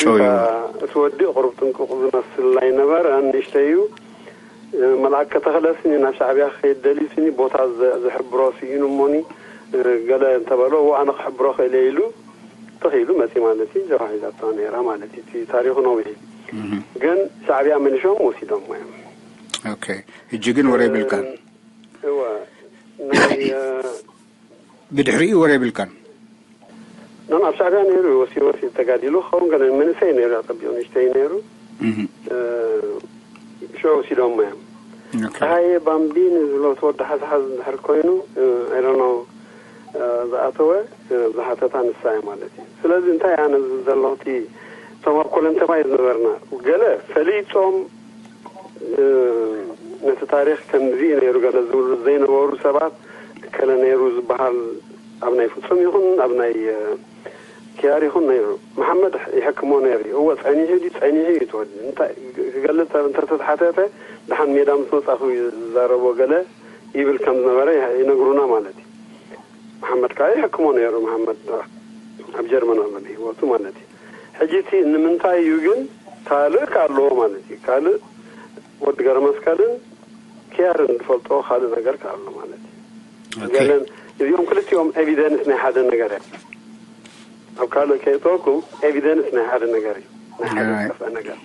እቲ ወዲ ቁሩብ ጥንቁቕ ዝመስል ኣይነበረን ንእሽተይ እዩ መልኣከ ተኽለ ስኒ ናብ ሻዕብያ ክኸይድ ደልዩ ስኒ ቦታ ዝሕብሮ ስኢኑ እሞኒ ገለ እንተበሎ እዎ ኣነ ክሕብሮ ክእለ ኢሉ ተኽኢሉ መፂ ማለት እዩ ጀብሃ ሒዛቶ ነይራ ማለት እዩ እቲ ታሪኹ ነዊሕ እዩ ግን ሻዕብያ መሊሾም ወሲዶሞ እዮም ሕጂ ግን ወረ ይብልካን እወ ናይ ብድሕሪኡ ወረ ይብልካን ኖን ኣብ ሻዕብያ ነይሩ ወሲ ወሲ ተጋዲሉ ክኸውን ገለ መንእሰይ ነይሩ ኣፀቢቑ ንእሽተይ ነይሩ ሽዑ ወሲዶሞ እዮም ፀሃየ ባምቢኒ ዝብሎ ተወዲ ሓዝሓዝ እንድሕር ኮይኑ ኣይደኖ ዝኣተወ ዝሓተታ ንሳ እያ ማለት እዩ ስለዚ እንታይ ኣነ ዝብል ዘለኹ እቲ እቶም ኣብ ኮለንተማይ ዝነበርና ገለ ፈሊጦም ነቲ ታሪክ ከምዚ ነይሩ ገለ ዝብሉ ዘይነበሩ ሰባት እከለ ነይሩ ዝበሃል ኣብ ናይ ፍፁም ይኹን ኣብ ናይ ክያር ይኹን ነይሩ መሓመድ ይሕክሞ ነይሩ እወ ፀኒሑ ድዩ ፀኒሑ እዩ ትወዲ እንታይ ክገልፅ እንተተሓተተ ደሓን ሜዳ ምስ መፃኹ እዩ ዝዛረቦ ገለ ይብል ከም ዝነበረ ይነግሩና ማለት እዩ መሓመድ ከዓ ይሕክሞ ነይሩ መሓመድ ኣብ ጀርመን ኣሎ ብሂወቱ ማለት እዩ ሕጂ እቲ ንምንታይ እዩ ግን ካልእ ከ ኣለዎ ማለት እዩ ካልእ ወዲ ገረመስቀልን ክያርን ዝፈልጦ ካልእ ነገር ከ ኣሎ ማለት እዩ ገለን እዚኦም ክልቲኦም ኤቪደንስ ናይ ሓደ ነገር እዮም። ኣብ ካልእ ከየእተወኩም ኤቪደንስ ናይ ሓደ ነገር እዩ፣ ናይ ሓደ ዝጠፍአ ነገር።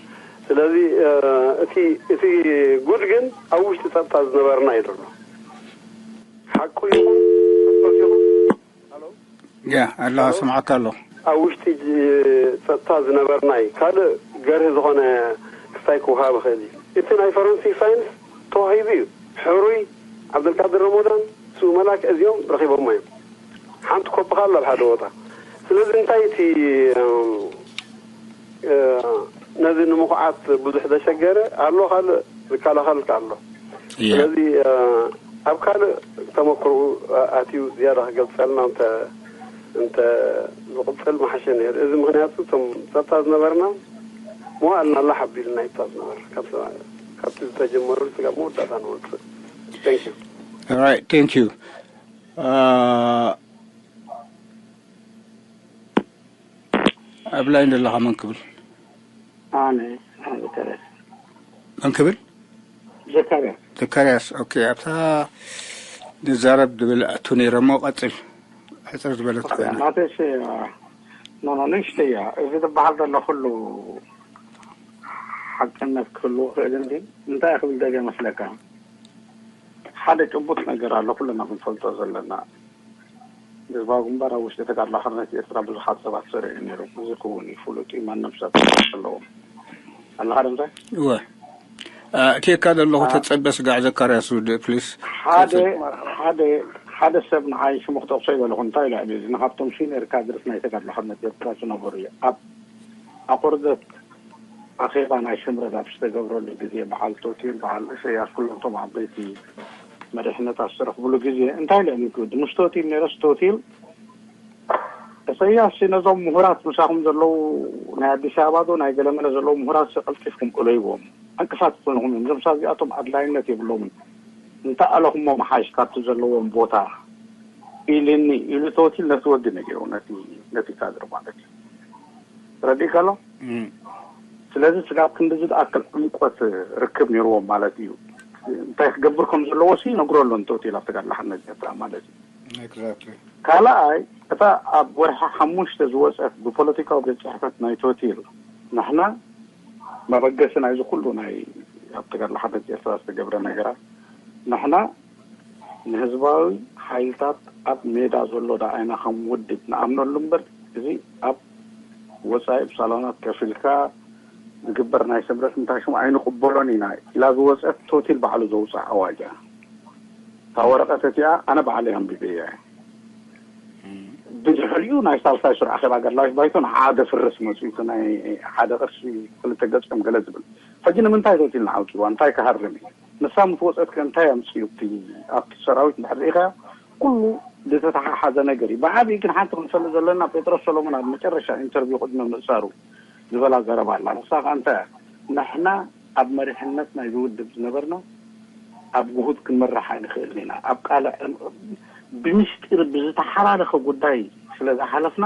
ስለዚ እቲ እቲ ጉድ ግን ኣብ ውሽጢ ጸጥታ ዝነበርና እዩ ዘሎ። ሓቁ ይኹን ሓሶት ይኹን ያ ኣላ ስምዓካ ኣሎ። ኣብ ውሽጢ ጸጥታ ዝነበርና እዩ። ካልእ ገርህ ዝኾነ ክስታይ ክወሃብ ይኽእል እዩ። እቲ ናይ ፎረንሲክ ሳይንስ ተዋሂቡ እዩ። ሕሩይ፣ ዓብደልቃድር ረሞዳን፣ ስኡ መላክ እዚኦም ረኺቦሞ እዮም። ሓንቲ ኮፒ ካላ ኣብ ሓደ ቦታ። ስለዚ እንታይ እቲ ነዚ ንምኹዓት ብዙሕ ዘሸገረ ኣሎ፣ ካልእ ዝከላኸል ኣሎ። ስለዚ ኣብ ካልእ ተመክሮኡ ኣትዩ ዝያዳ ክገልጸልና እንተ እንተ ዝቕጽል መሓሸ ነይሩ። እዚ ምኽንያቱ እቶም ጸጥታ ዝነበርና መዋእልና ኣላ ሓቢልና ይብታ ዝነበር ካብቲ ዝተጀመረሉ ስጋብ መወዳእታ ንወጽእ። Thank you። Right, thank you. ኣብ ላይን ዘለኻ መን ክብል? ኣነ ዘካርያስ። መን ክብል? ዘካርያስ። ዘካርያስ። ኦኬ፣ ኣብታ ንዛረብ ድብል ኣቱ ነይረ እሞ ቀጽል። ሕጽር ዝበለት ኮይና። ናተሽ ኖኖ ንእሽተይ እያ። እዚ ዝበሃል ዘሎ ኩሉ ሓቅነት ክህልዎ ክእል እንዲ እንታይ ክብል ደገ መስለካ? ሓደ ጭቡጥ ነገር ኣሎ ኩልና ክንፈልጦ ዘለና። ህዝባዊ ግንባር ኣብ ውሽጢ ተጋድሎ ሓርነት ኤርትራ ብዙሓት ሰባት ሰሪዑ ነይሩ። እዚ ክውን እዩ፣ ፍሉጥ እዩ፣ ማንም ሰብ ክፈልጦ ኣለዎ። ኣለኻ ዶ እንታይ? እወ። ኣእትየካ ዘለኹ ተጸበ ስጋዕ ዘካርያስ ውድእ ፕሊስ። ሓደ ሓደ ሓደ ሰብ ንዓይ ሽሙ ክጠቕሶ ይበለኹ እንታይ ኢሉ ዕብዩ እዚ ንካብቶም ሲኒየር ካድርስ ናይ ተጋድሎ ሓርነት ኤርትራ ዝነበሩ እዩ። ኣብ ኣቆርደት ኣኼባ ናይ ስምረት ኣብ ዝተገብረሉ ግዜ በዓል ቶቲን በዓል እሰያስ ኩሎም እቶም ዓበይቲ መሪሕነት ኣብ ዝተረኽብሉ ግዜ እንታይ ኢለ ንግድ ምስ ቶቲል ነይረስ ቶቲል እሰያስ ነዞም ምሁራት ምሳኹም ዘለዉ ናይ ኣዲስ ኣበባ ዶ ናይ ገለመለ ዘለዉ ምሁራት ቀልጢፍኩም እለይዎም ዕንቅፋት ትኾንኹም እዮም እዞም ሳብ እዚኣቶም ኣድላይነት የብሎምን እንተ ኣለኹሞ መሓሽ ካብቲ ዘለዎም ቦታ ኢልኒ ኢሉ ቶቲል ነቲ ወዲ ነጊሩ ነቲ ነቲ ካድር ማለት እዩ ረዲእ ከሎ ስለዚ ስጋብ ክንዲ ዝኣክል ዕምቆት ርክብ ነይርዎም ማለት እዩ እንታይ ክገብር ከም ዘለዎ ሲ ነግሮ ኣሎ ንቶቲል ኣብ ተጋድሎ ሓርነት ኤርትራ ማለት እዩ Exactly. ካልኣይ እታ ኣብ ወርሒ ሓሙሽተ ዝወፀት ብፖለቲካዊ ቤት ፅሕፈት ናይ ቶቲል ንሕና መበገሲ ናይዚ ኩሉ ናይ ኣብ ተጋድሎ ሓርነት ኤርትራ ዝተገብረ ነገራት ንሕና ንህዝባዊ ሓይልታት ኣብ ሜዳ ዘሎ ደኣይና ከም ውድብ ንኣምነሉ እምበር እዚ ኣብ ወፃኢ ብሳሎናት ከፊልካ ዝግበር ናይ ስምረት እንታይ ሽሙ ኣይንቕበሎን ኢና ኢላ ዝወፀት ቶቲል ባዕሉ ዘውፅኣ ኣዋጅ እያ። እታ ወረቐት እቲኣ ኣነ ባዕለይ ኣንቢበያ እየ። ብድሕሪኡ ናይ ሳልሳይ ሱር ኣኼባ ገድላዊት ባይቶ ንዓ ደፍርስ መፅኡ እቲ ናይ ሓደ ቅርሺ ክልተ ገፅ ከም ገለ ዝብል ሕጂ ንምንታይ ቶቲል ንዓውፅዋ እንታይ ክሃርም እዩ ንሳ ምስ ወፀት ከ እንታይ ኣምፅኡ ኣብቲ ኣብቲ ሰራዊት እንድሕር ርኢኻዮ ኩሉ ዝተተሓሓዘ ነገር እዩ ብዓብዪ ግን ሓንቲ ክንፈልጥ ዘለና ጴጥሮስ ሰሎሞን ኣብ መጨረሻ ኢንተርቪው ቅድሚ ምእሳሩ ዝበላ ዘረባ ኣላ ንሳ ከዓ እንታይ እያ ንሕና ኣብ መሪሕነት ናይ ዝውድብ ዝነበርና ኣብ ግሁድ ክንመራሕ ኣይንኽእልን ኢና ኣብ ቃልዕ ብምስጢር ብዝተሓላለኸ ጉዳይ ስለ ዝሓለፍና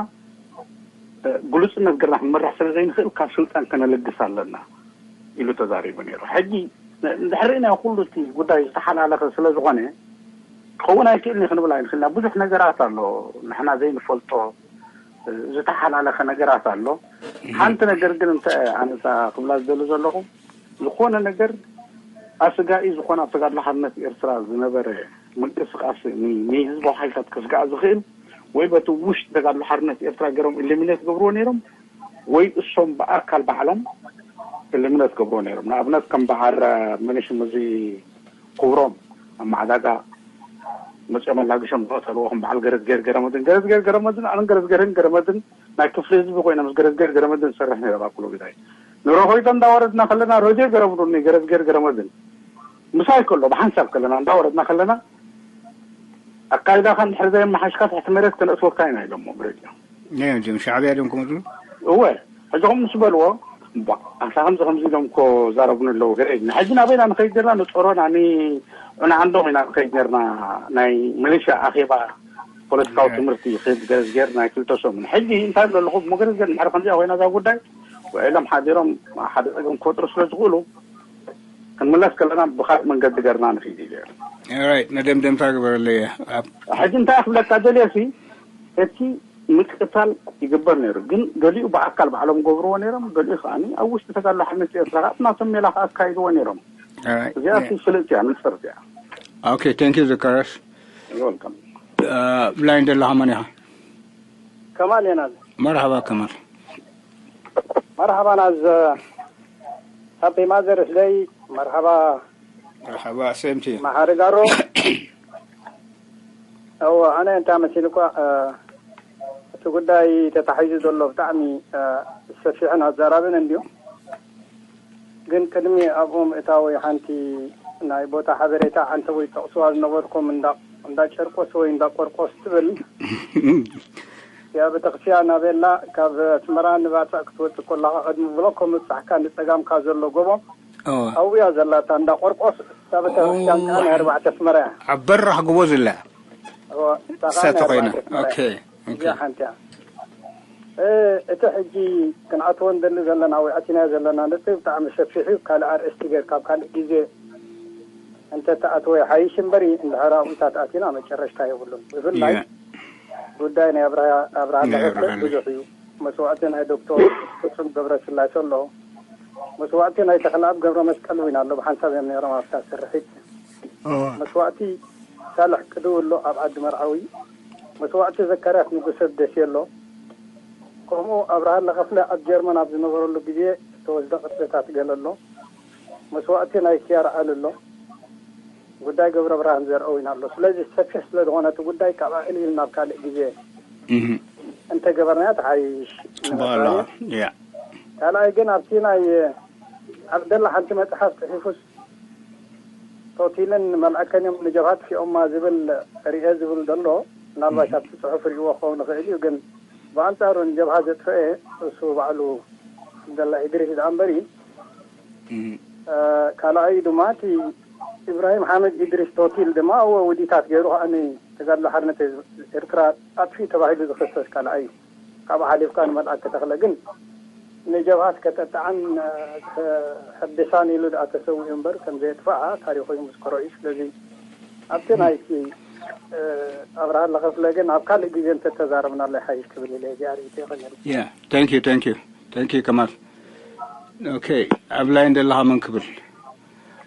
ግሉፅነት ገርና ክንመራሕ ስለ ዘይንኽእል ካብ ስልጣን ከነልግስ ኣለና ኢሉ ተዛሪቡ ነይሩ ሕጂ እንድሕር ርኢናዮ ኩሉ እቲ ጉዳይ ዝተሓላለኸ ስለ ዝኾነ ክኸውን ኣይክእልን ክንብል ኣይንኽእልና ብዙሕ ነገራት ኣሎ ንሕና ዘይንፈልጦ ዝተሓላለኸ ነገራት ኣሎ ሓንቲ ነገር ግን እንተ ኣነታ ክብላ ዝደሊ ዘለኹ ዝኾነ ነገር ኣስጋኢ ዝኾነ ኣብ ተጋድሎ ሓርነት ኤርትራ ዝነበረ ምንቅስቃስ ንህዝባዊ ሓይልታት ከስጋእ ዝኽእል ወይ በቲ ውሽጢ ተጋድሎ ሓርነት ኤርትራ ገይሮም ኢሊሚኔት ገብርዎ ነይሮም ወይ እሶም ብኣካል ባዕሎም ኢሊሚኔት ገብርዎ ነይሮም ንኣብነት ከም በዓል መነሽም እዚ ክብሮም ኣብ ማዕዳጋ መፅኦም ኣላግሾም ዝቐተልዎ ከም በዓል ገረዝጌር ገረመድን ገረዝጌር ገረመድን ኣነን ገረዝጌርን ገረመድን ናይ ክፍሊ ህዝቢ ኮይና ምስ ገረዝጌር ገረመድን ዝሰርሕ ነይረ ባኩሎ ግዳይ ንረኾይቶ እንዳወረድና ከለና ሮጀ ገረምሩኒ ገረዝጌር ገረመድን ምሳይ ከሎ ብሓንሳብ ከለና እንዳወረድና ከለና ኣካይዳኻ እንድሕር ዘየመሓሽካ ትሕቲ መሬት ከነእትወካ ኢና ኢሎሞ ብሬድዮ ሻዕብያ ድም ክመፁ እወ ሕጂ ከም ምስ በልዎ ኣንታ ከምዚ ከምዚ ኢሎም እኮ ዛረቡኒ ኣለዉ ገለ ኢልና ሕጂ ናበይና ንኸይድ ጌርና ንፀሮና ንዑናዓንዶም ኢና ንኸይድ ጌርና ናይ ሚሊሻ ኣኼባ ፖለቲካዊ ትምህርቲ ክህብ ገረዝ ጌር ናይ ክልተ ሰሙን ሕጂ እንታይ ብሎ ኣለኹ እሞ ገረዝ ጌር ንድሕሪ ከምዚኣ ኮይና እዛ ጉዳይ ውዒሎም ሓዲሮም ሓደ ፀገም ክፈጥሩ ስለ ዝኽእሉ ክንምለስ ከለና ብኻልእ መንገዲ ገርና ንኽይድ እዩ። ራይት፣ መደምደምታ ግበረለየ። ሕጂ እንታይ ክብለካ ደልየ ሲ፣ እቲ ምቅታል ይግበር ነይሩ፣ ግን ገሊኡ ብኣካል ባዕሎም ገብርዎ ነይሮም፣ ገሊኡ ከዓ ኣብ ውሽጢ ተጋድሎ ሓርነት ኤርትራ ከዓ ናቶም ሜላ ከዓ ኣካይድዎ ነይሮም። እዚኣ ሲ ፍልጥ እያ፣ ንፅርቲ እያ። ኦኬ፣ ቴንክ ዩ ዘካርያስ። ወልካም። ብላይን ደለኻ መን ኢኻ? ከማል የናል። መርሃባ ከማል። መርሃባ ናዝ ሃፒ ማዘርስ ደይ። መርሃባ መርሃባ፣ ሴም ቱ። መሓሪ ጋሮ። እወ፣ ኣነ እንታይ መሲሉ እኳ እቲ ጉዳይ ተታሒዙ ዘሎ ብጣዕሚ ሰፊሕን ኣዛራብን እንድዩ። ግን ቅድሚ ኣብኡ ምእታወይ ሓንቲ ናይ ቦታ ሓበሬታ ዓንተ ወይ ጠቕስዋ ዝነበርኩም እንዳ ጨርቆስ ወይ እንዳ ቆርቆስ ትብል እያ። ቤተክርስትያን ኣቤላ ካብ ኣስመራ ንባጽዕ ክትወጽእ ከለኻ ቅድሚ ብሎኮ ምብጻሕካ ንጸጋምካ ዘሎ ጎቦ ኣብያ ዘላ እታ እንዳ ቆርቆስ እታ ቤተክርስትያን ከዓ ናይ ኣርባዕተ ኣስመራ እያ። ኣብ በራኽ ጎቦ ዘላ እዋ፣ እታ ከዓ እሳተ ናይ ኮይና። ኣርባዕተ ኣስመራ ኦኬ እያ። እዚኣ ሓንቲ እያ። እ፣ እቲ ሕጂ ክንኣትዎ ንደሊ ዘለና ወይ ኣቲናዮ ዘለና ነጥቢ ብጣዕሚ ሰፊሕ እዩ። ካልእ ኣርእስቲ ገይር ካብ ካልእ ግዜ እንተተኣትወ ይሓይሽ እምበሪ እንድሕር ኣብኡታት ኣቲና መጨረሽታ የብሉን። ብፍላይ Yeah. ጉዳይ ናይ ኣብርሃ ኣብርሃ ናይ ለኸፍለ ኣብርሃ ብዙሕ እዩ። መስዋእቲ ናይ ዶክተር ፍጹም ገብረስላሴ ኣሎ። መስዋእቲ ናይ ተኽለኣብ ገብረ መስቀል እውን ኣሎ። ብሓንሳብ እዮም ነይሮም ኣብታ ስርሒት። መስዋእቲ ሳልሕ ቅድው ኣሎ ኣብ ዓዲ መርዓዊ። መስዋእቲ ዘካርያስ ንጉሰ ደሴ ኣሎ። ከምኡ ኣብርሃ ለኸፍለ ኣብ ጀርመን ኣብ ዝነበረሉ ግዜ ዝተወስደ ቅርጽታት ገለ ኣሎ። መስዋእቲ ናይ ክያር ዓሊ ኣሎ። ጉዳይ ገብረ ብርሃን ዘርአዊን ኣሎ። ስለዚ ሰፊሕ ስለ ዝኾነ እቲ ጉዳይ ካብ ኣዕሊል ናብ ካልእ ግዜ እህ እንተገበርናያ ትሓይሽ ጽቡቕ ኣለዋ። ያ ካልኣይ ግን ኣብቲ ናይ ዓብደላ ሓንቲ መጽሓፍ ጽሒፉስ ቶቲልን መልኣከን እዮም ንጀብሃ ጥፊኦማ ዝብል ርኤ ዝብል ዘሎ ምናልባት ኣብቲ ጽሑፍ ርእይዎ ክኸውን ይኽእል እዩ። ግን ብኣንጻሩ ንጀብሃ ዘጥፈኤ እሱ ባዕሉ ዓብደላ ኢድሪስ ደኣ እምበሪ እህ ካልኣይ ድማ እቲ ኢብራሂም ሓመድ ኢድሪስ ቶቲል ድማ እወ ውዲታት ገይሩ ከዓ ንተጋድሎ ሓርነት ኤርትራ ኣጥፊ ተባሂሉ ዝኽሰስ ካልኣይ እዩ። ካብኡ ሓሊፍካ ንመልኣክ ተኽለ ግን ንጀብሃት ከተጣዕን ሕድሳን ኢሉ ደኣ ተሰዊኡ እምበር ከም ዘየጥፋኣ ታሪኹ ይምስክሮ እዩ። ስለዚ ኣብቲ ናይቲ ኣብርሃ ለኸፍለ ግን ኣብ ካልእ ግዜ እንተተዛረብናሉ ይሓይሽ ክብል ኢለ እዚኣ ርእይቶ ይኸነል። Yeah, thank you, thank you, thank you ከማል። ኦኬ፣ ኣብ ላይን ዘለኻ መን ክብል?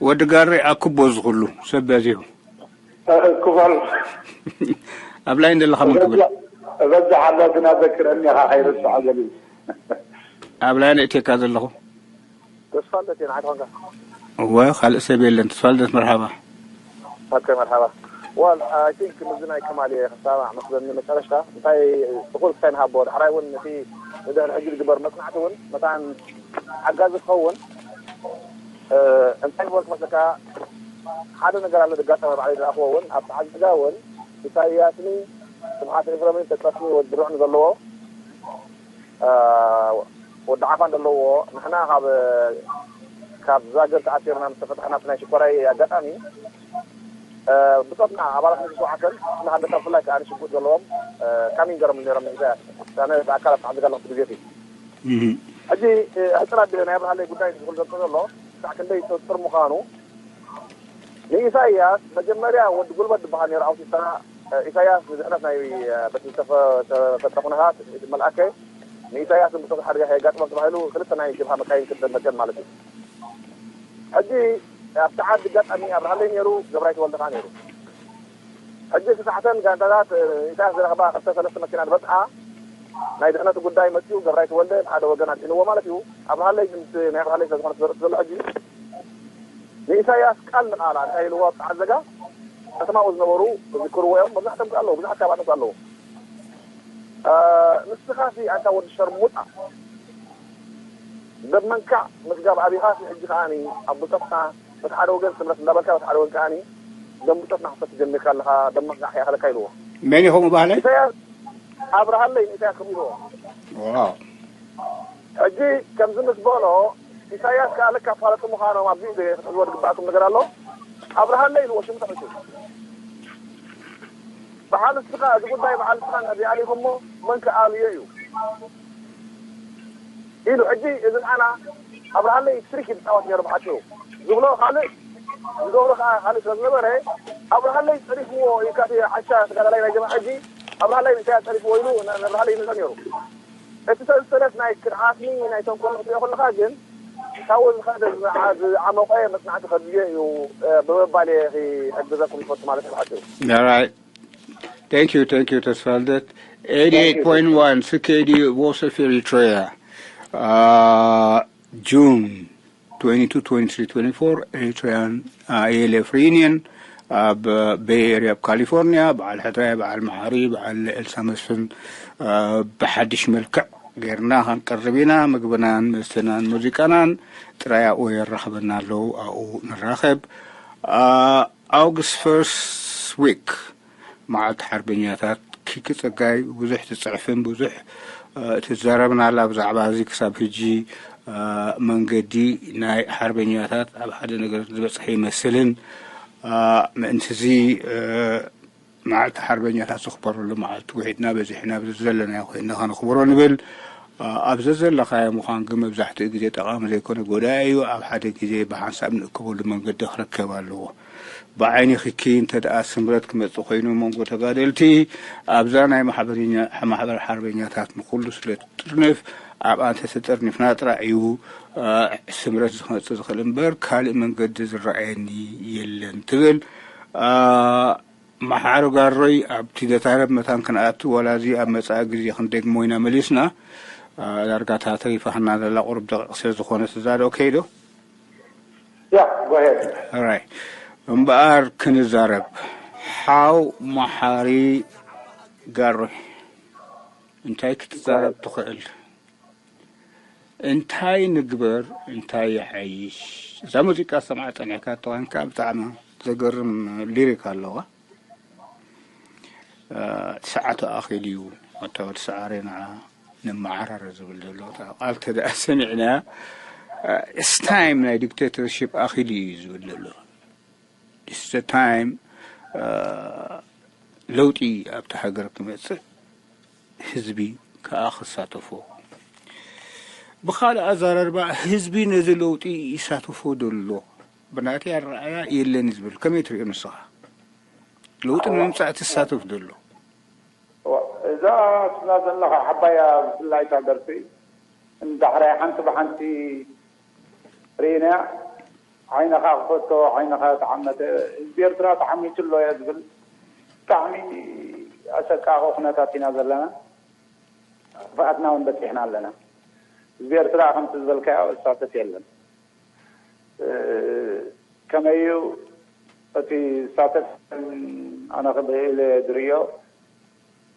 ወዲ ጋሪ ኣክቦ ዝኽሉ ሰብ በዚሁ። ክፋል ኣብ ላይን ዘለኻ መን ክብል? እበዝሕ ኣሎ ግና ዘክረኒ ኢኻ ከይርስዖ ዘብል ኣብ ላይን እቴካ ዘለኹ። ተስፋልደት እየ ንዓይ ትኾንካ። እወ፣ ካልእ ሰብ የለን። ተስፋልደት መርሓባ። ኦኬ መርሓባ። ዋል ኣይ ቲንክ ምዚ ናይ ከማል እየ ክሰማዕ መስለኒ መጨረሽታ እንታይ እኹል ክሳይ ንሃቦ ዳሕራይ እውን ነቲ ንድሕሪ ሕጂ ዝግበር መጽናዕቲ እውን መታን ሓጋዚ ክኸውን እንታይ ዝበልኩ መስለካ ሓደ ነገር ኣሎ ድጋጠመ ባዕለይ ዝረኣኽዎ እውን ኣብ ተዓዘጋ እውን ኢሳያስኒ ስብሓት ኤፍረምን ተጠስሚ ወዲ ሩዕን ዘለዎ ወዲ ዓፋን ዘለዎ ንሕና ካብ ካብ ዛግር ተኣሲርና ምስ ተፈታሕና ናይ ሽኮራይ ኣጋጣሚ ብጾትና ኣባላት ንሱ ዓሰል ንሃንደታ ብፍላይ ከዓ ንሽጉጥ ዘለዎም ካሚን ገሮም ነሮም ንኢሳያስ ኣነ ብኣካል ኣብ ተዓዘጋ ኣለኹ ብግዜቲ ሕጂ ሕፅር ኣቢለ ናይ ኣብርሃለይ ጉዳይ ዝብል ዘሎ ክሳዕ ክንደይ ጥርጥር ምዃኑ ንኢሳያስ መጀመርያ ወዲ ጉልበት ዝበሃል ነይሩ ኣውቲስታ ኢሳያስ ንድሕነት ናይ በቲ ዝተፈጠረ ኩነታት እቲ መልኣከ ንኢሳያስ ንብሶት ሓደጋ ከየጋጥሞም ተባሂሉ ክልተ ናይ ጀብሃ መካይን ክልተ መገን ማለት እዩ። ሕጂ ኣብቲ ዓዲ ኣጋጣሚ ኣብርሃለይ ነይሩ፣ ገብራይ ተወልደ ከዓ ነይሩ። ሕጂ እቲ ሳሕተን ጋንታታት ኢሳያስ ዝረኽባ ክልተ ሰለስተ መኪና ዝበፅዓ ናይ ድሕነቱ ጉዳይ መፅኡ ገብራይ ተወልደ ሓደ ወገን ኣድሕንዎ ማለት እዩ። ኣብርሃለይ ግን ናይ ኣብርሃለይ ስለዝኾነ ዝዘርእ ዘሎ ሕጂ ንኢሳያስ ቃል ንቃላ እንታይ ኢልዎ ኣብቲ ዓዘጋ ከተማኡ ዝነበሩ ዝዝክርዎ እዮም። መብዛሕቶም ኣለዉ ብዙሓት ካባቶም ኣለዉ። ንስኻ ሲ ኣንታ ወዲ ሸርሙጣ ደመንካ ምስጋብ ኣቢኻ ሲ ሕጂ ከዓኒ ኣብ ብልጠፍካ በቲ ሓደ ወገን ትምለስ እንዳበልካ በቲ ሓደ ወገን ከዓኒ ደም ብልጠፍና ክፈት ጀሚርካ ኣለኻ ደመንካ ክያኸለካ ኢልዎ። መን ኢኹም ባህለይ? ኢሳያስ ኣብርሃለይ ንኢሳያስ ከምኡ ኢልዎ። ዋው ሕጂ ከምዚ ምስ በሎ ኢሳያስ ከዓ ልካ ፋለጡ ምዃኖም ኣብዚ ክትሕዝዎ ዝግባኣኩም ነገር ኣሎ። ኣብርሃለይ ኢልዎ ሽሙ ተቐይሩ በዓል እስኻ እዚ ጉዳይ በዓል እስኻ ነዚ ኣሊኹሞ መን ክኣልዮ እዩ ኢሉ ሕጂ እዚ ንዓና ኣብርሃለይ ትሪክ ይፃወት ነይሩ ብሓፂሩ። ዝብሎ ካልእ ዝገብሮ ከዓ ካልእ ስለ ዝነበረ ኣብርሃለይ ፀሪፍዎ እዩ። ካብቲ ዓሻ ተጋዳላይ ናይ ጀማዓ ሕጂ ኣብርሃለይ ንኢሳያስ ፀሪፍዎ ኢሉ ን-፣ ንኣብርሃለይ ይምልሶ ነይሩ። እቲ ሰንሰለት ናይ ክድዓትኒ ናይ ተንኮል ክትሪኦ ከለኻ ግን ካብኡ ዝኸደ ዝዓ-፣ ዝዓመቐ መፅናዕቲ ከድልዮ እዩ፣ እ፣ ብምባል እየ ክሕግዘኩም ዝፈቱ ማለት እዩ ብሓፂሩ። All right. Thank you, thank you, ተስፋልደት። Eighty-eight point one C K D Voice of Eritrea. Uh, June twenty-two, twenty-three, twenty-four Eritrean uh, A L F reunion ኣብ ቤይ ኤርያ ኣብ ካሊፎርኒያ። በዓል ሕድራይ፣ በዓል መሓሪ፣ በዓል ኤልሳ መስፍን፣ እ፣ ብሓድሽ መልክዕ ጌርና ክንቀርብ ኢና። ምግብናን መስተናን ሙዚቃናን ጥራይ ኣብኡ የራኽበና ኣለዉ። ኣብኡ ንራኸብ። እ፣ August first week መዓልቲ ሓርበኛታት። ኪኪ ጸጋይ፣ ብዙሕ ትጽሕፍን ብዙሕ፣ እ፣ ትዛረብን ኣላ ብዛዕባ እዚ። ክሳብ ሕጂ፣ እ፣ መንገዲ ናይ ሓርበኛታት ኣብ ሓደ ነገር ዝበጽሐ ይመስልን፣ እ፣ ምእንቲ እዚ፣ እ፣ መዓልቲ ሓርበኛታት ዘኽበረሉ መዓልቲ ውሒድና በዚሕና ኣብዚ ዘለናዮ ኮይንና ከነኽብሮ ንብል። እ፣ ኣብ ዘዘለኻዮ ምዃን ግን መብዛሕትኡ ግዜ ጠቓሚ ዘይኮነ፣ ጎዳኢ እዩ። ኣብ ሓደ ግዜ ብሓንሳብ ንእከበሉ መንገዲ ክርከብ ኣለዎ። ብዓይኒ ኪኪ እንተ ደኣ ስምረት ክመጽእ ኮይኑ መንጎ ተጋደልቲ ኣብዛ ናይ ማሕበርኛ-፣ ማሕበር ሓርበኛታት ንኹሉ ስለ ትጥርንፍ ኣብኣ እንተ ተጠርኒፍና ጥራይ እዩ፣ እ፣ ስምረት ዝመጽእ ዝኽእል እምበር ካልእ መንገዲ ዝረኣየኒ የለን ትብል። እ፣ መሓሪ ጋሮይ ኣብቲ ዘታረብ መታን ክንኣቱ ዋላ እዚ ኣብ መጻኢ ግዜ ክንደግሞ ኢና መሊስና። እ፣ ዳርጋ እታ ተሪፋትና ዘላ ቁሩብ ደቂቕ ስለ ዝኾነት እዛ ዶ ኦኬ ዶ? Yeah, go ahead. Alright. እምበኣር ክንዛረብ። ሓው መሓሪ ጋሮይ እንታይ ክትዛረብ ትኽእል? እንታይ ንግበር? እንታይ ይሓይሽ? እዛ ሙዚቃ ሰምዓ ጸኒሕካ ተኾንካ ብጣዕሚ ዘገርም ሊሪክ ኣለዋ። እ፣ ሰዓቱ ኣኺሉ እዩ። ኣታ ወዲ ሰዓረ ንዓ ንመዓራረ ዝብል ዘሎ እታ ቃል ተደኣ ሰሚዕናያ፣ እ፣ it's time ናይ ዲክቴተርሺፕ ኣኺሉ እዩ ዝብል ዘሎ። It's the time፣ እ፣ ለውጢ ኣብቲ ሃገር ክመጽእ ህዝቢ ከኣ ክሳተፎ። ብኻልእ ኣዘራርባ ህዝቢ ነዚ ለውጢ ይሳተፎ ዶ ኣሎ? ብናተይ ኣረኣእያ የለን እዩ ዝብል። ከመይ ትሪኦ ንስኻ? ለውጢ ንምምፃእ ትሳተፍ ዘሎ? እዛ ትብላ ዘለኻ ሓባያ ብፍላይ እታ ደርፊ እንዳሕራይ ሓንቲ ብሓንቲ ርኢናያ። ዓይንኻ ክፈቶ ዓይንኻ ተዓመተ። ህዝቢ ኤርትራ ተዓሚቱ ኣሎ እያ ዝብል ብጣዕሚ ኣሰቃቂ ኩነታት ኢና ዘለና። ክፍኣትና እውን በፂሕና ኣለና። ህዝቢ ኤርትራ ከምቲ ዝበልካዮ እሳተፍ የለን። ከመይ እዩ እቲ ዝሳተፍ? ኣነ ክብኢለ ዝርእዮ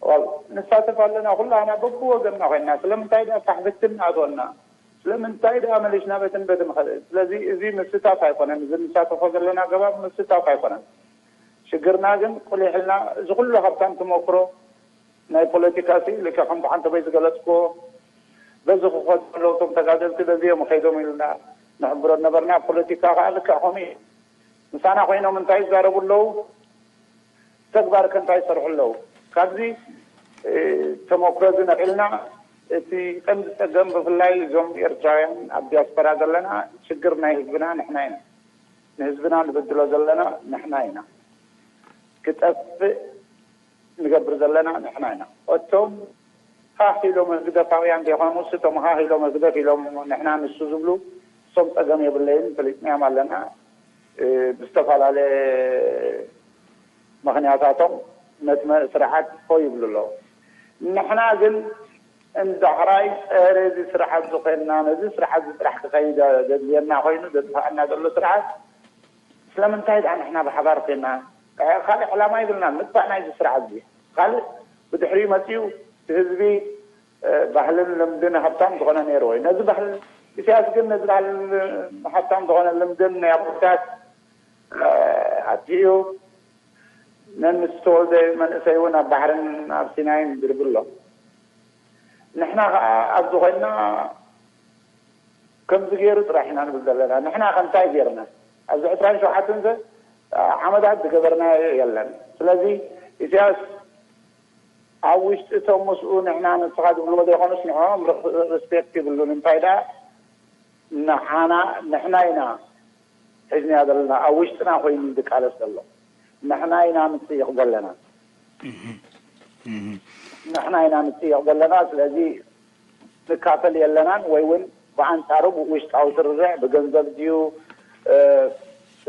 ዋል ንሳተፍ ኣለና ኩላና በብወገንና ኮይንና። ስለምንታይ ዳ ሳሕብትን ኣቶና? ስለምንታይ ዳ መሊሽና ቤትን ቤትን ኸ-? ስለዚ እዚ ምስታፍ ኣይኮነን። እዚ ንሳተፎ ዘለና ኣገባብ ምስታፍ ኣይኮነን። ሽግርና ግን ቁሊሕልና እዚ ኩሉ ሃብታም ተመክሮ ናይ ፖለቲካ ሲ ልክዕ ከምቲ ሓንተበይ ዝገለጽክዎ በዚ ክኸዱ ኣለዉ እቶም ተጋደልቲ በዚ እዮም ከይዶም ኢልና ንሕብሮ ነበርና። ፖለቲካ ከዓ ልክዕ ከምኡ እዩ። ምሳና ኮይኖም እንታይ ይዛረቡ ኣለዉ? ተግባር ከ እንታይ ይሰርሑ ኣለዉ? ካብዚ ተመክሮ እዚ ነቒልና እቲ ቀንዲ ጸገም ብፍላይ እዞም ኤርትራውያን ኣብ ዲያስፖራ ዘለና ሽግር ናይ ህዝብና ንሕና ኢና። ንህዝብና ንበድሎ ዘለና ንሕና ኢና። ክጠፍእ ንገብር ዘለና ንሕና ኢና። እቶም ሃህ ኢሎም ህግደፋውያን ዘይኮኑስ እቶም ሃህ ኢሎም ህግደፍ ኢሎም ንሕና ንሱ ዝብሉ እሶም ጸገም የብለይን ፈሊጥናዮም ኣለና። ብዝተፈላለየ ምኽንያታቶም ነቲ ስርዓት ሆ ይብሉ ኣለዉ። ንሕና ግን እንዳሕራይ ጸረ እዚ ስርዓት ዝኾንና ነዚ ስርዓት እዚ ጥራሕ ክኸይድ ዘድልየና ኮይኑ ዘጥፍኣና ዘሎ ስርዓት ስለምንታይ ደኣ ንሕና ብሓባር ኮይና ካልእ ዕላማ ይብልናን ምጥፋእ ናይዚ ስርዓት እዚ ካልእ ብድሕሪኡ መፅኡ እቲ ህዝቢ ባህልን ልምድን ሃብታም ዝኾነ ነይሩ ወይ ነዚ ባህል ኢሳያስ ግን ነዚ ባህል ሃብታም ዝኾነ ልምድን ናይ ኣቦታት ኣጥፊኡ ነንስ ተወልደ መንእሰይ እውን ኣብ ባሕርን ኣብ ሲናይን ይድርብሎ ንሕና ከዓ ኣብዚ ኮይና ከምዚ ገይሩ ጥራሕ ኢና ንብል ዘለና ንሕና ከ እንታይ ገይርና ኣብዚ ዕስራን ሸውዓተን ዓመታት ዝገበርናዮ የለን ስለዚ ኢሳያስ ኣብ ውሽጢ እቶም ምስኡ ንሕና ንስኻ ዝብልዎ ዘይኮኑስ ንዕኦም ርስፔክት ይብሉን እንታይ ደኣ ንዓና ንሕና ኢና ሒዝናዮ ዘለና፣ ኣብ ውሽጥና ኮይኑ ዝቃለስ ዘሎ ንሕና ኢና ንጽይቕ ዘለና። ንሕና ኢና ንጽይቕ ዘለና። ስለዚ ንካፈል የለናን፣ ወይ እውን ብኣንጻሩ ብውሽጣዊ ስርርዕ ብገንዘብ ድዩ፣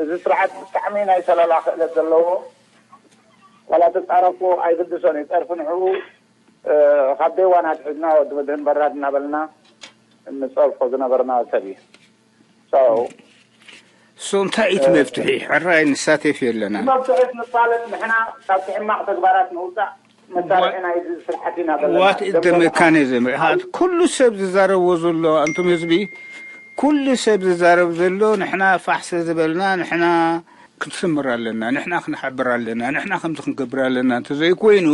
እዚ ስርዓት ብጣዕሚ ናይ ሰለላ ክእለት ዘለዎ፣ ዋላ ተጻረፍዎ ኣይግድሶን እዩ። ጸርፊ ንዕኡ ካብ ደይዋን ኣትሒዝና ወዲ መድህን በራድ እናበልና እንጸርፎ ዝነበርና ሰብ እዩ። ሶ እንታይ እቲ መፍትሒ? ሕራይ ንሳተፍ የለና። መፍትሒ ንፋለጥ፣ ንሕና ካብቲ ሕማቕ ተግባራት ንውፃእ መሳርሒ ናይዚ ስራሕቲ ኢና ዘለና። ዋት ኢዝ ደ ሜካኒዝም? ኩሉ ሰብ ዝዛረቦ ዘሎ፣ ኣንቱም ህዝቢ፣ ኩሉ ሰብ ዝዛረብ ዘሎ ንሕና ፋሕ ስለ ዝበልና ንሕና ክንስምር ኣለና፣ ንሕና ክንሓብር ኣለና፣ ንሕና ከምዚ ክንገብር ኣለና እንተዘይኮይኑ፣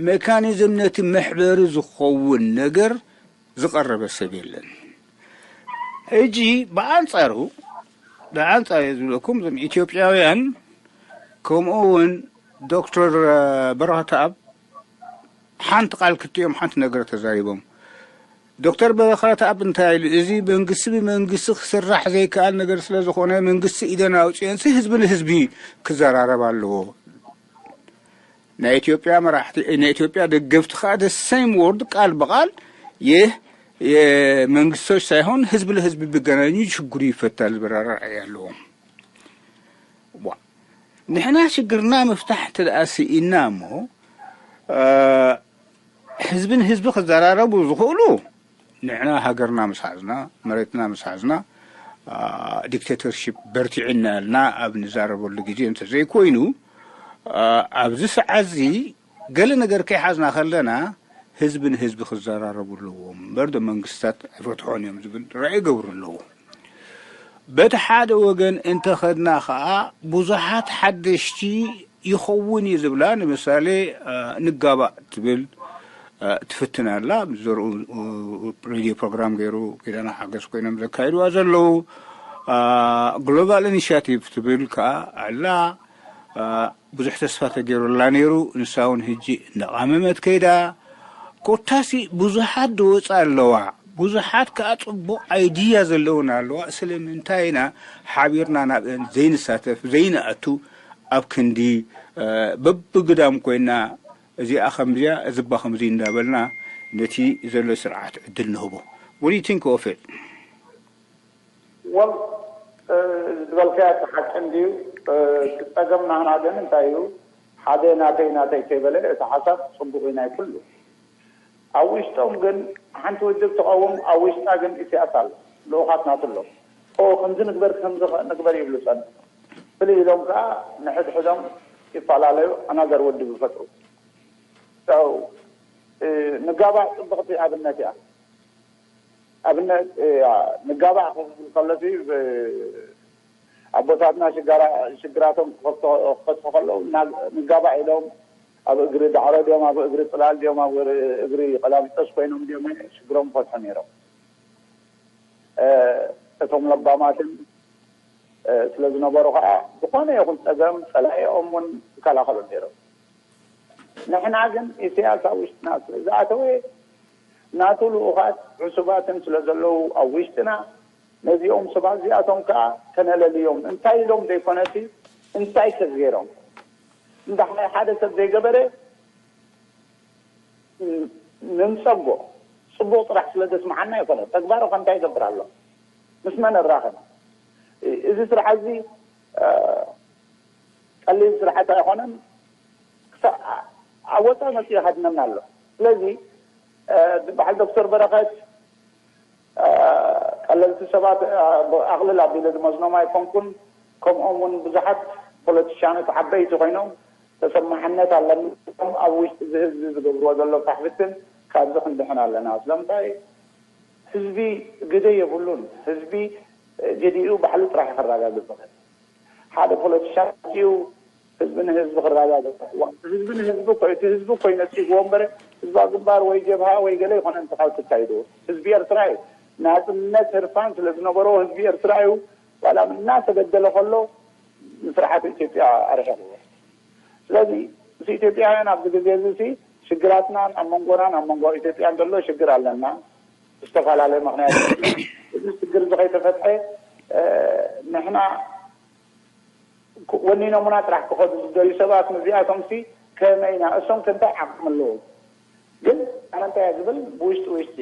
ሜካኒዝም ነቲ መሕበሪ ዝኸውን ነገር ዝቐረበ ሰብ የለን። ሕጂ ብኣንጻሩ፣ ብኣንጻሩ ዝብለኩም፣ እዞም ኢትዮጵያውያን፣ ከምኡ እውን ዶክተር በረኸተኣብ ሓንቲ ቃል ክልቲኦም ሓንቲ ነገር ተዛሪቦም። ዶክተር በረኸተኣብ እንታይ ኢሉ? እዚ መንግስቲ ብመንግስቲ ክስራሕ ዘይከኣል ነገር ስለ ዝኾነ፣ መንግስቲ ኢደን ኣውፅኤንሲ ህዝቢ ንህዝቢ ክዘራረብ ኣለዎ። ናይ ኢትዮጵያ መራሕቲ፣ ናይ ኢትዮጵያ ደገፍቲ ከዓ the same word፣ ቃል ብቃል፣ ይህ የመንግስቶች ሳይሆን ህዝብ ለህዝብ ቢገናኙ ችግሩ ይፈታል ዝብል ራእይ ኣለዎም። ንሕና ሽግርና ምፍታሕ እንተ ደኣ ስኢና እሞ፣ ህዝቢ ንህዝቢ ክዘራረቡ ዝኽእሉ፣ ንሕና ሃገርና ምስ ሓዝና፣ መሬትና ምስ ሓዝና፣ ዲክቴተርሺፕ በርቲዕና ኢልና ኣብ ንዛረበሉ ግዜ እንተዘይኮይኑ፣ ኣብዚ ሰዓት እዚ ገለ ነገር ከይሓዝና ከለና፣ ህዝቢ ንህዝቢ ክዘራረቡ ኣለዎም እምበር፣ ዶ መንግስታት ኣይፈትሖን እዮም ዝብል ራእይ ይገብሩ ኣለዉ። በቲ ሓደ ወገን እንተኸድና ኸዓ፣ ብዙሓት ሓደሽቲ ይኸውን እዩ ዝብላ፣ ንምሳሌ፣ ንጋባእ ትብል፣ ትፍትን ኣላ። ምስ ዘርኡ ሬድዮ ፕሮግራም ገይሩ ኪዳነ ሓገዝ ኮይኖም ዘካይድዋ ዘለዉ፣ ግሎባል ኢኒሽቲቭ ትብል ከኣ ኣላ። ብዙሕ ተስፋ ተገይሩላ ነይሩ። ንሳ እውን ሕጂ እንዳቓመመት ከይዳ። ኮታሲ ብዙሓት ዝወፃ ኣለዋ። ብዙሓት ከኣ ፅቡቕ ኣይድያ ዘለውና ኣለዋ። ስለምንታይ ኢና ሓቢርና ናብአን ዘይንሳተፍ፣ ዘይንኣቱ? ኣብ ክንዲ በብግዳም ኮይና፣ እዚኣ ከምዚያ፣ እዚ እባ ከምዚ እንዳበልና ነቲ ዘሎ ስርዓት ዕድል ንህቦ። What do you think of it? ወል ዝበልካዮ እቲ ሓቂ እንድዩ። እቲ ጸገም ናህና ግን እንታይ እዩ? ሓደ ናተይ ናተይ ከይበለ እቲ ሓሳብ ጽቡቕ እዩ ናይ ኩሉ። ኣብ ውሽጦም ግን ሓንቲ ውድብ ትቐውም፣ ኣብ ውሽጣ ግን ኢሳያስ ኣሎ፣ ልኡኻት ናቱ ኣሎ። ኦ ከምዚ ንግበር ከምዚ ንግበር ይብሉ ጸንሑ። ፍልይ ኢሎም ከኣ ንሕድሕዶም ይፈላለዩ፣ ኣናዘር ውድብ ይፈጥሩ። ንጋባእ ጽብቕቲ ኣብነት እያ። ኣብነት ንጋባእ ክብል ከሎሲ ኣቦታትና ሽግራቶም ክፈትሑ ከለዉ ንጋባእ ኢሎም ኣብ እግሪ ዳዕሮ ድዮም ኣብ እግሪ ጽላል ድዮም ኣብ እግሪ ቀላሚጦስ ኮይኖም ድዮም ሽግሮም ይፈትሑ ነይሮም። እቶም ለባማትን ስለ ዝነበሩ ከዓ ዝኾነ ይኹን ፀገም ፀላኢኦም እውን ይከላኸሉ ነይሮም። ንሕና ግን ኢሳያስ ኣብ ውሽጥና ስለ ዝኣተወ ናቱ ልኡኻት ዕሱባትን ስለ ዘለዉ ኣብ ውሽጥና ነዚኦም ሰባት እዚኣቶም ከዓ ከነለልዮም እንታይ ኢሎም ዘይኮነሲ እንታይ ከዝገይሮም እንዳሓይ ሓደ ሰብ ዘይገበረ ንምፀጎ ፅቡቅ ጥራሕ ስለ ዘስምዓና ይኮነ ተግባሩ ከ እንታይ ይገብር ኣሎ ምስ መን እራኸብ እዚ ስራሕ እዚ ቀሊል ስራሕቲ ኣይኮነን። ክሳብ ኣብ ወፃኢ መፅኡ ይሃድመና ኣሎ። ስለዚ በዓል ዶክተር በረኸት ቀለልቲ ሰባት ኣቕልል ኣቢለ ዝመዝኖም ኣይኮንኩን። ከምኦም እውን ብዙሓት ፖለቲሻኖት ዓበይቲ ኮይኖም ተሰማዕነት ኣለና። ኣብ ውሽጢ እዚ ህዝቢ ዝገብርዎ ዘሎ ፋሕፍትን ካብዚ ክንድሕን ኣለና። ስለምንታይ ህዝቢ ግደ የብሉን። ህዝቢ ጀዲኡ ባዕሉ ጥራሕ ክረጋግፅ ይኽእል። ሓደ ፖለቲሻን ዩ ህዝቢ ንህዝቢ ክረጋግፅ። ህዝቢ ንህዝቢ እኮ እቲ ህዝቢ እኮ ይነፂግዎ እምበር ህዝባዊ ግንባር ወይ ጀብሃ ወይ ገለ ይኮነ እንተካብ ትካይድዎ ህዝቢ ኤርትራ እዩ። ናፅነት ህርፋን ስለ ዝነበሮ ህዝቢ ኤርትራ እዩ ዋላ እናተበደለ ከሎ ንስርዓት ኢትዮጵያ ኣርሒቕዎ። ስለዚ ምስ ኢትዮጵያውያን ኣብዚ ግዜ እዚ ሲ ሽግራትናን ኣብ መንጎናን ኣብ መንጎ ኢትዮጵያን ዘሎ ሽግር ኣለና። ዝተፈላለየ ምኽንያት እዚ ሽግር እዚ ከይተፈትሐ ንሕና ወኒኖምና ጥራሕ ክኸዱ ዝደልዩ ሰባት ንዚኣቶም ሲ ከመይ ኢና እሶም ከ እንታይ ዓቕሚ ኣለዎም? ግን ኣነ እንታይ እየ ዝብል ብውሽጢ ውሽጢ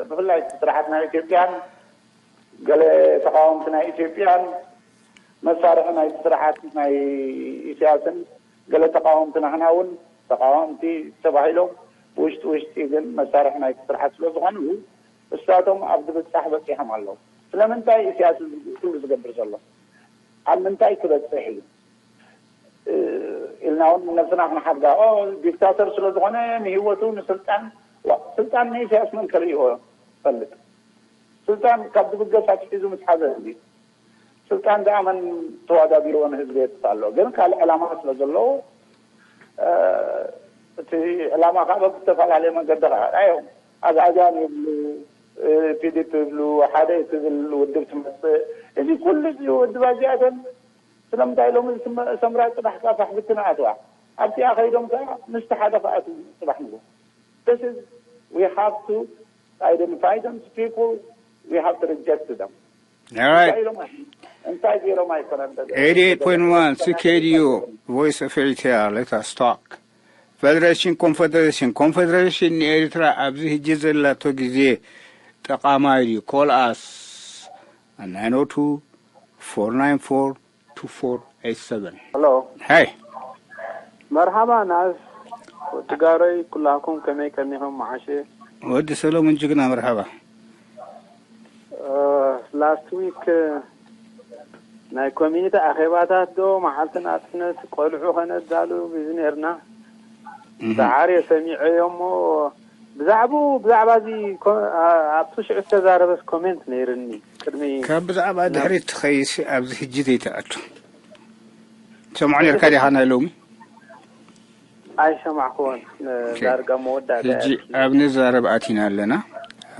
ብፍላይ ስርዓት ናይ ኢትዮጵያን ገለ ተቃወምቲ ናይ ኢትዮጵያን መሳርሒ ናይ ስርዓት ናይ ኢሳያስን ገለ ተቃወምቲ ናህና እውን ተቃወምቲ ተባሂሎም ውሽጢ ውሽጢ ግን መሳርሒ ናይ ስርዓት ስለ ዝኾኑ እሳቶም ኣብ ዝብጻሕ በጺሖም ኣለዉ። ስለምንታይ ኢሳያስ ኩሉ ዝገብር ዘሎ ኣብ ምንታይ ክበጽሕ እዩ ኢልና እውን ነብስና ክንሓድጋ ዲክታተር ስለ ዝኾነ ንህይወቱ ንስልጣን ስልጣን ንኢሳያስ መን ከርእይዎ ፈልጥ ስልጣን ካብ ዝብገስ ኣትሒዙ ምስ ሓዘ እንዲ ስልጣን ደኣ መን ተዋዳዲርዎ ንህዝቢ የጥፍ ኣሎ ግን ካልእ ዕላማ ስለ ዘለዎ እቲ ዕላማ ከዓ በብዝተፈላለየ መንገዲ ከዓ እዮም ኣግኣዚያን ይብሉ ፒዲፕ ይብሉ ሓደ ትብል ውድብ ትመፅእ እዚ ኩሉ እዚ ውድባ እዚኣተን ስለምንታይ ሎም ሰምራ ፅባሕ ፃፋሕ ብትንኣትዋ ኣብቲኣ ከይዶም ከዓ ምስቲ ሓደ ከዓ ፅባሕ ንግሆ This is we have to identify them to people we have to reject them All right. እንታይ ገይሮም ኣይኮነን eighty-eight point one C K D U Voice of Eritrea let us talk Federation Confederation Confederation ንኤርትራ ኣብዚ ህጂ ዘላቶ ግዜ ጠቓማይ ድዩ call us nine oh two four nine four two four eight seven Hello. Hey. መርሓባ ናዝ ወዲ ጋሮይ ኩላኩም ከመይ ቀኒኹም መዓሸ ወዲ ሰሎሙን ጅግና መርሓባ last week ናይ ኮሚኒቲ ኣኼባታት ዶ መዓልትን ኣትነት ቆልዑ ከነዳሉ ግዚ ነርና ሰዓር የሰሚዐዮ እሞ ብዛዕባኡ ብዛዕባ እዚ ኣብቲ ሽዑ ዝተዛረበስ ኮሜንት ነይርኒ ቅድሚ ካብ ብዛዕባ ድሕሪት ትኸይሲ ኣብዚ ሕጂ ዘይትኣቱ ትሰምዖ ነርካ ዲኻ ናይ ሎሚ ኣይሰማዕኩዎን ዳርጋ መወዳእታ ሕጂ ኣብ ንዛረብ ኣቲና ኣለና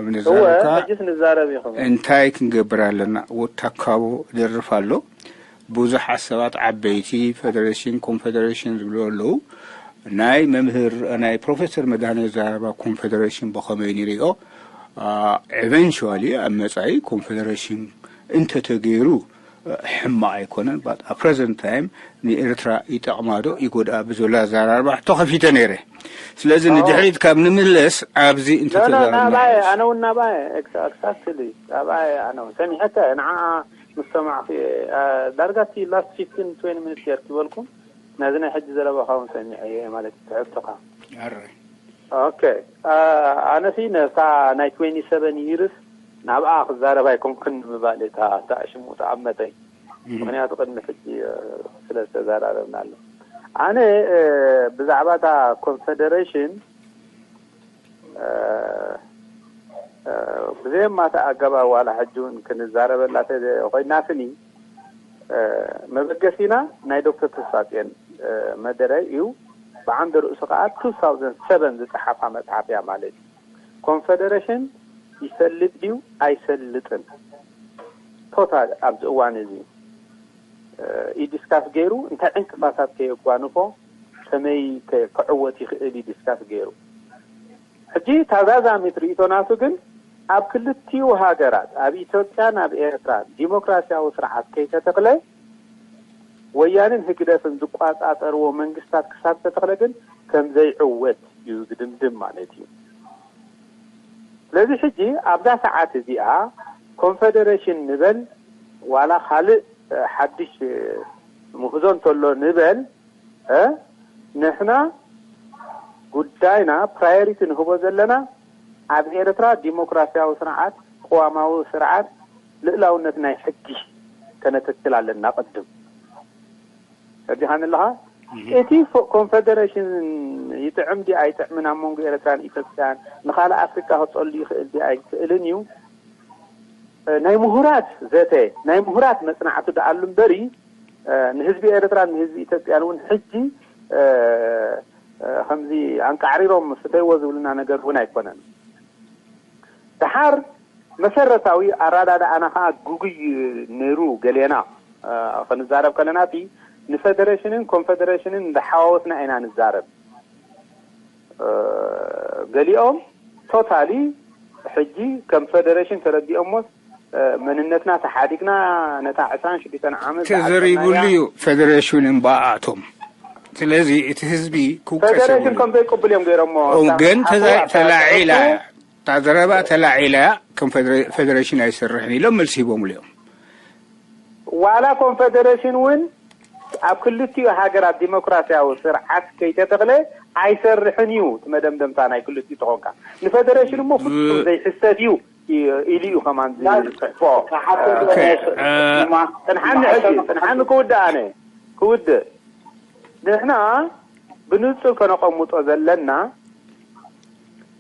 ኣብ ንዛረብካ እንታይ ክንገብር ኣለና ወታካቦ ደርፍ ኣሎ ብዙሓት ሰባት ዓበይቲ ፈደሬሽን ኮንፈደሬሽን ዝብሉ ኣለዉ ናይ መምህር ናይ ፕሮፌሰር መድሃኔ ዛረባ ኮንፈደሬሽን ብኸመይ ንሪኦ ኤቨንቹዋሊ ኣብ መፃኢ ኮንፈደሬሽን እንተተገይሩ ሕማቕ ኣይኮነን but at present time ንኤርትራ ይጠቕማ ዶ ይጎድኣ ብዝብል ኣዘራርባ ሕቶ ከፊተ ነይረ ስለዚ ንድሕሪት ካብ ንምለስ ኣብዚ እንተተዛረብና ኣነ እውን ናባየ exactly ናባየ ኣነ እውን ሰሚዐካ ንዓ ምስ ሰማዕኩ ዳርጋ እቲ last fifteen twenty minutes ጌርክ ዝበልኩም ነዚ ናይ ሕጂ ዘለባኻ እውን ሰሚዐ እየ ማለት እዩ ትሕቶኻ okay ኣነሲ ነታ ናይ twenty seven years ናብኣ ክዛረብ ኣይኮንኩን ንምባል እታ እታ ሽሙ ተኣመተኝ ምክንያቱ ቅድሚ ሕጂ ስለ ዝተዘራረብና ኣሎ ኣነ ብዛዕባ እታ ኮንፈደሬሽን ብዘየማተ ኣገባብ ዋላ ሕጂ እውን ክንዛረበላ ኮይናትኒ መበገሲና ናይ ዶክተር ተስፋፅዮን መደረ እዩ ብዓንደ ርእሱ ከዓ two thousand seven ዝፀሓፋ መፅሓፍ እያ ማለት እዩ ኮንፈደሬሽን ይሰልጥ ድዩ ኣይሰልጥን ቶታል ኣብዚ እዋን እዚ ኢዲስካስ ገይሩ እንታይ ዕንቅፋታት ከየጓንፎ ከመይ ክዕወት ይኽእል ኢዲስካስ ገይሩ ሕጂ ተዛዛሚት ርእይቶ ናቱ ግን ኣብ ክልቲኡ ሃገራት ኣብ ኢትዮጵያን ኣብ ኤርትራን ዲሞክራሲያዊ ስርዓት ከይተተኽለ ወያንን ህግደፍን ዝቋጻጸርዎ መንግስታት ክሳብ ዝተተኽለ ግን ከም ዘይዕወት እዩ ዝድምድም ማለት እዩ። ስለዚ ሕጂ ኣብዛ ሰዓት እዚኣ ኮንፈደሬሽን ንበል ዋላ ካልእ ሓድሽ ምህዞ እንተሎ ንበል ንሕና ጉዳይና ፕራዮሪቲ ንህቦ ዘለና ኣብ ኤርትራ ዲሞክራሲያዊ ስርዓት፣ ቅዋማዊ ስርዓት፣ ልእላውነት ናይ ሕጊ ከነተክል ኣለና ቅድም። ሰዲኻኒ ኣለኻ? እቲ ኮንፈደሬሽን ይጥዕም ዲ ኣይጥዕምን ኣብ መንጎ ኤርትራን ኢትዮጵያን ንኻልእ ኣፍሪካ ክጸሉ ይኽእል ዲ ኣይክእልን እዩ ናይ ምሁራት ዘተ ናይ ምሁራት መጽናዕቲ ደኣሉ እምበሪ ንህዝቢ ኤርትራን ንህዝቢ ኢትዮጵያን እውን ሕጂ ከምዚ ኣንቃዕሪሮም ፍተይዎ ዝብልና ነገር እውን ኣይኮነን። ደሓር መሰረታዊ ኣረዳድኣና ከዓ ግጉይ ነይሩ ገሌና ክንዛረብ ከለና እቲ ንፈደሬሽንን ኮንፈደሬሽንን እንዳሓዋወስና ኢና ንዛረብ። ገሊኦም ቶታሊ ሕጂ ከም ፌደሬሽን ተረዲኦሞስ መንነትና ተሓዲግና ነታ ዕስራን ሽዱሽተን ዓመት ተዘሪቡሉ እዩ ፌደሬሽን እምበኣቶም። ስለዚ እቲ ህዝቢ ክውቀስ ፌደሬሽን ከም ዘይቅብል እዮም ገይሮሞ። ግን ተላዒላ እታ ዘረባ ተላዒላ ከም ፌደሬሽን ኣይሰርሕን ኢሎም መልሲ ሂቦምሉ እዮም። ዋላ ኮንፌደሬሽን እውን ኣብ ክልቲኡ ሃገራት ዲሞክራሲያዊ ስርዓት ከይተተኽለ ኣይሰርሕን እዩ። እቲ መደምደምታ ናይ ክልቲኡ ተኾንካ ንፌደሬሽን እሞ ፍጹም ዘይሕሰብ እዩ ኢሉ እዩ ከማን ዝፅሕፎ። ፅንሓኒ ሕጂ ፅንሓኒ ክውድእ ኣነ ክውድእ ንሕና ብንፁር ከነቐምጦ ዘለና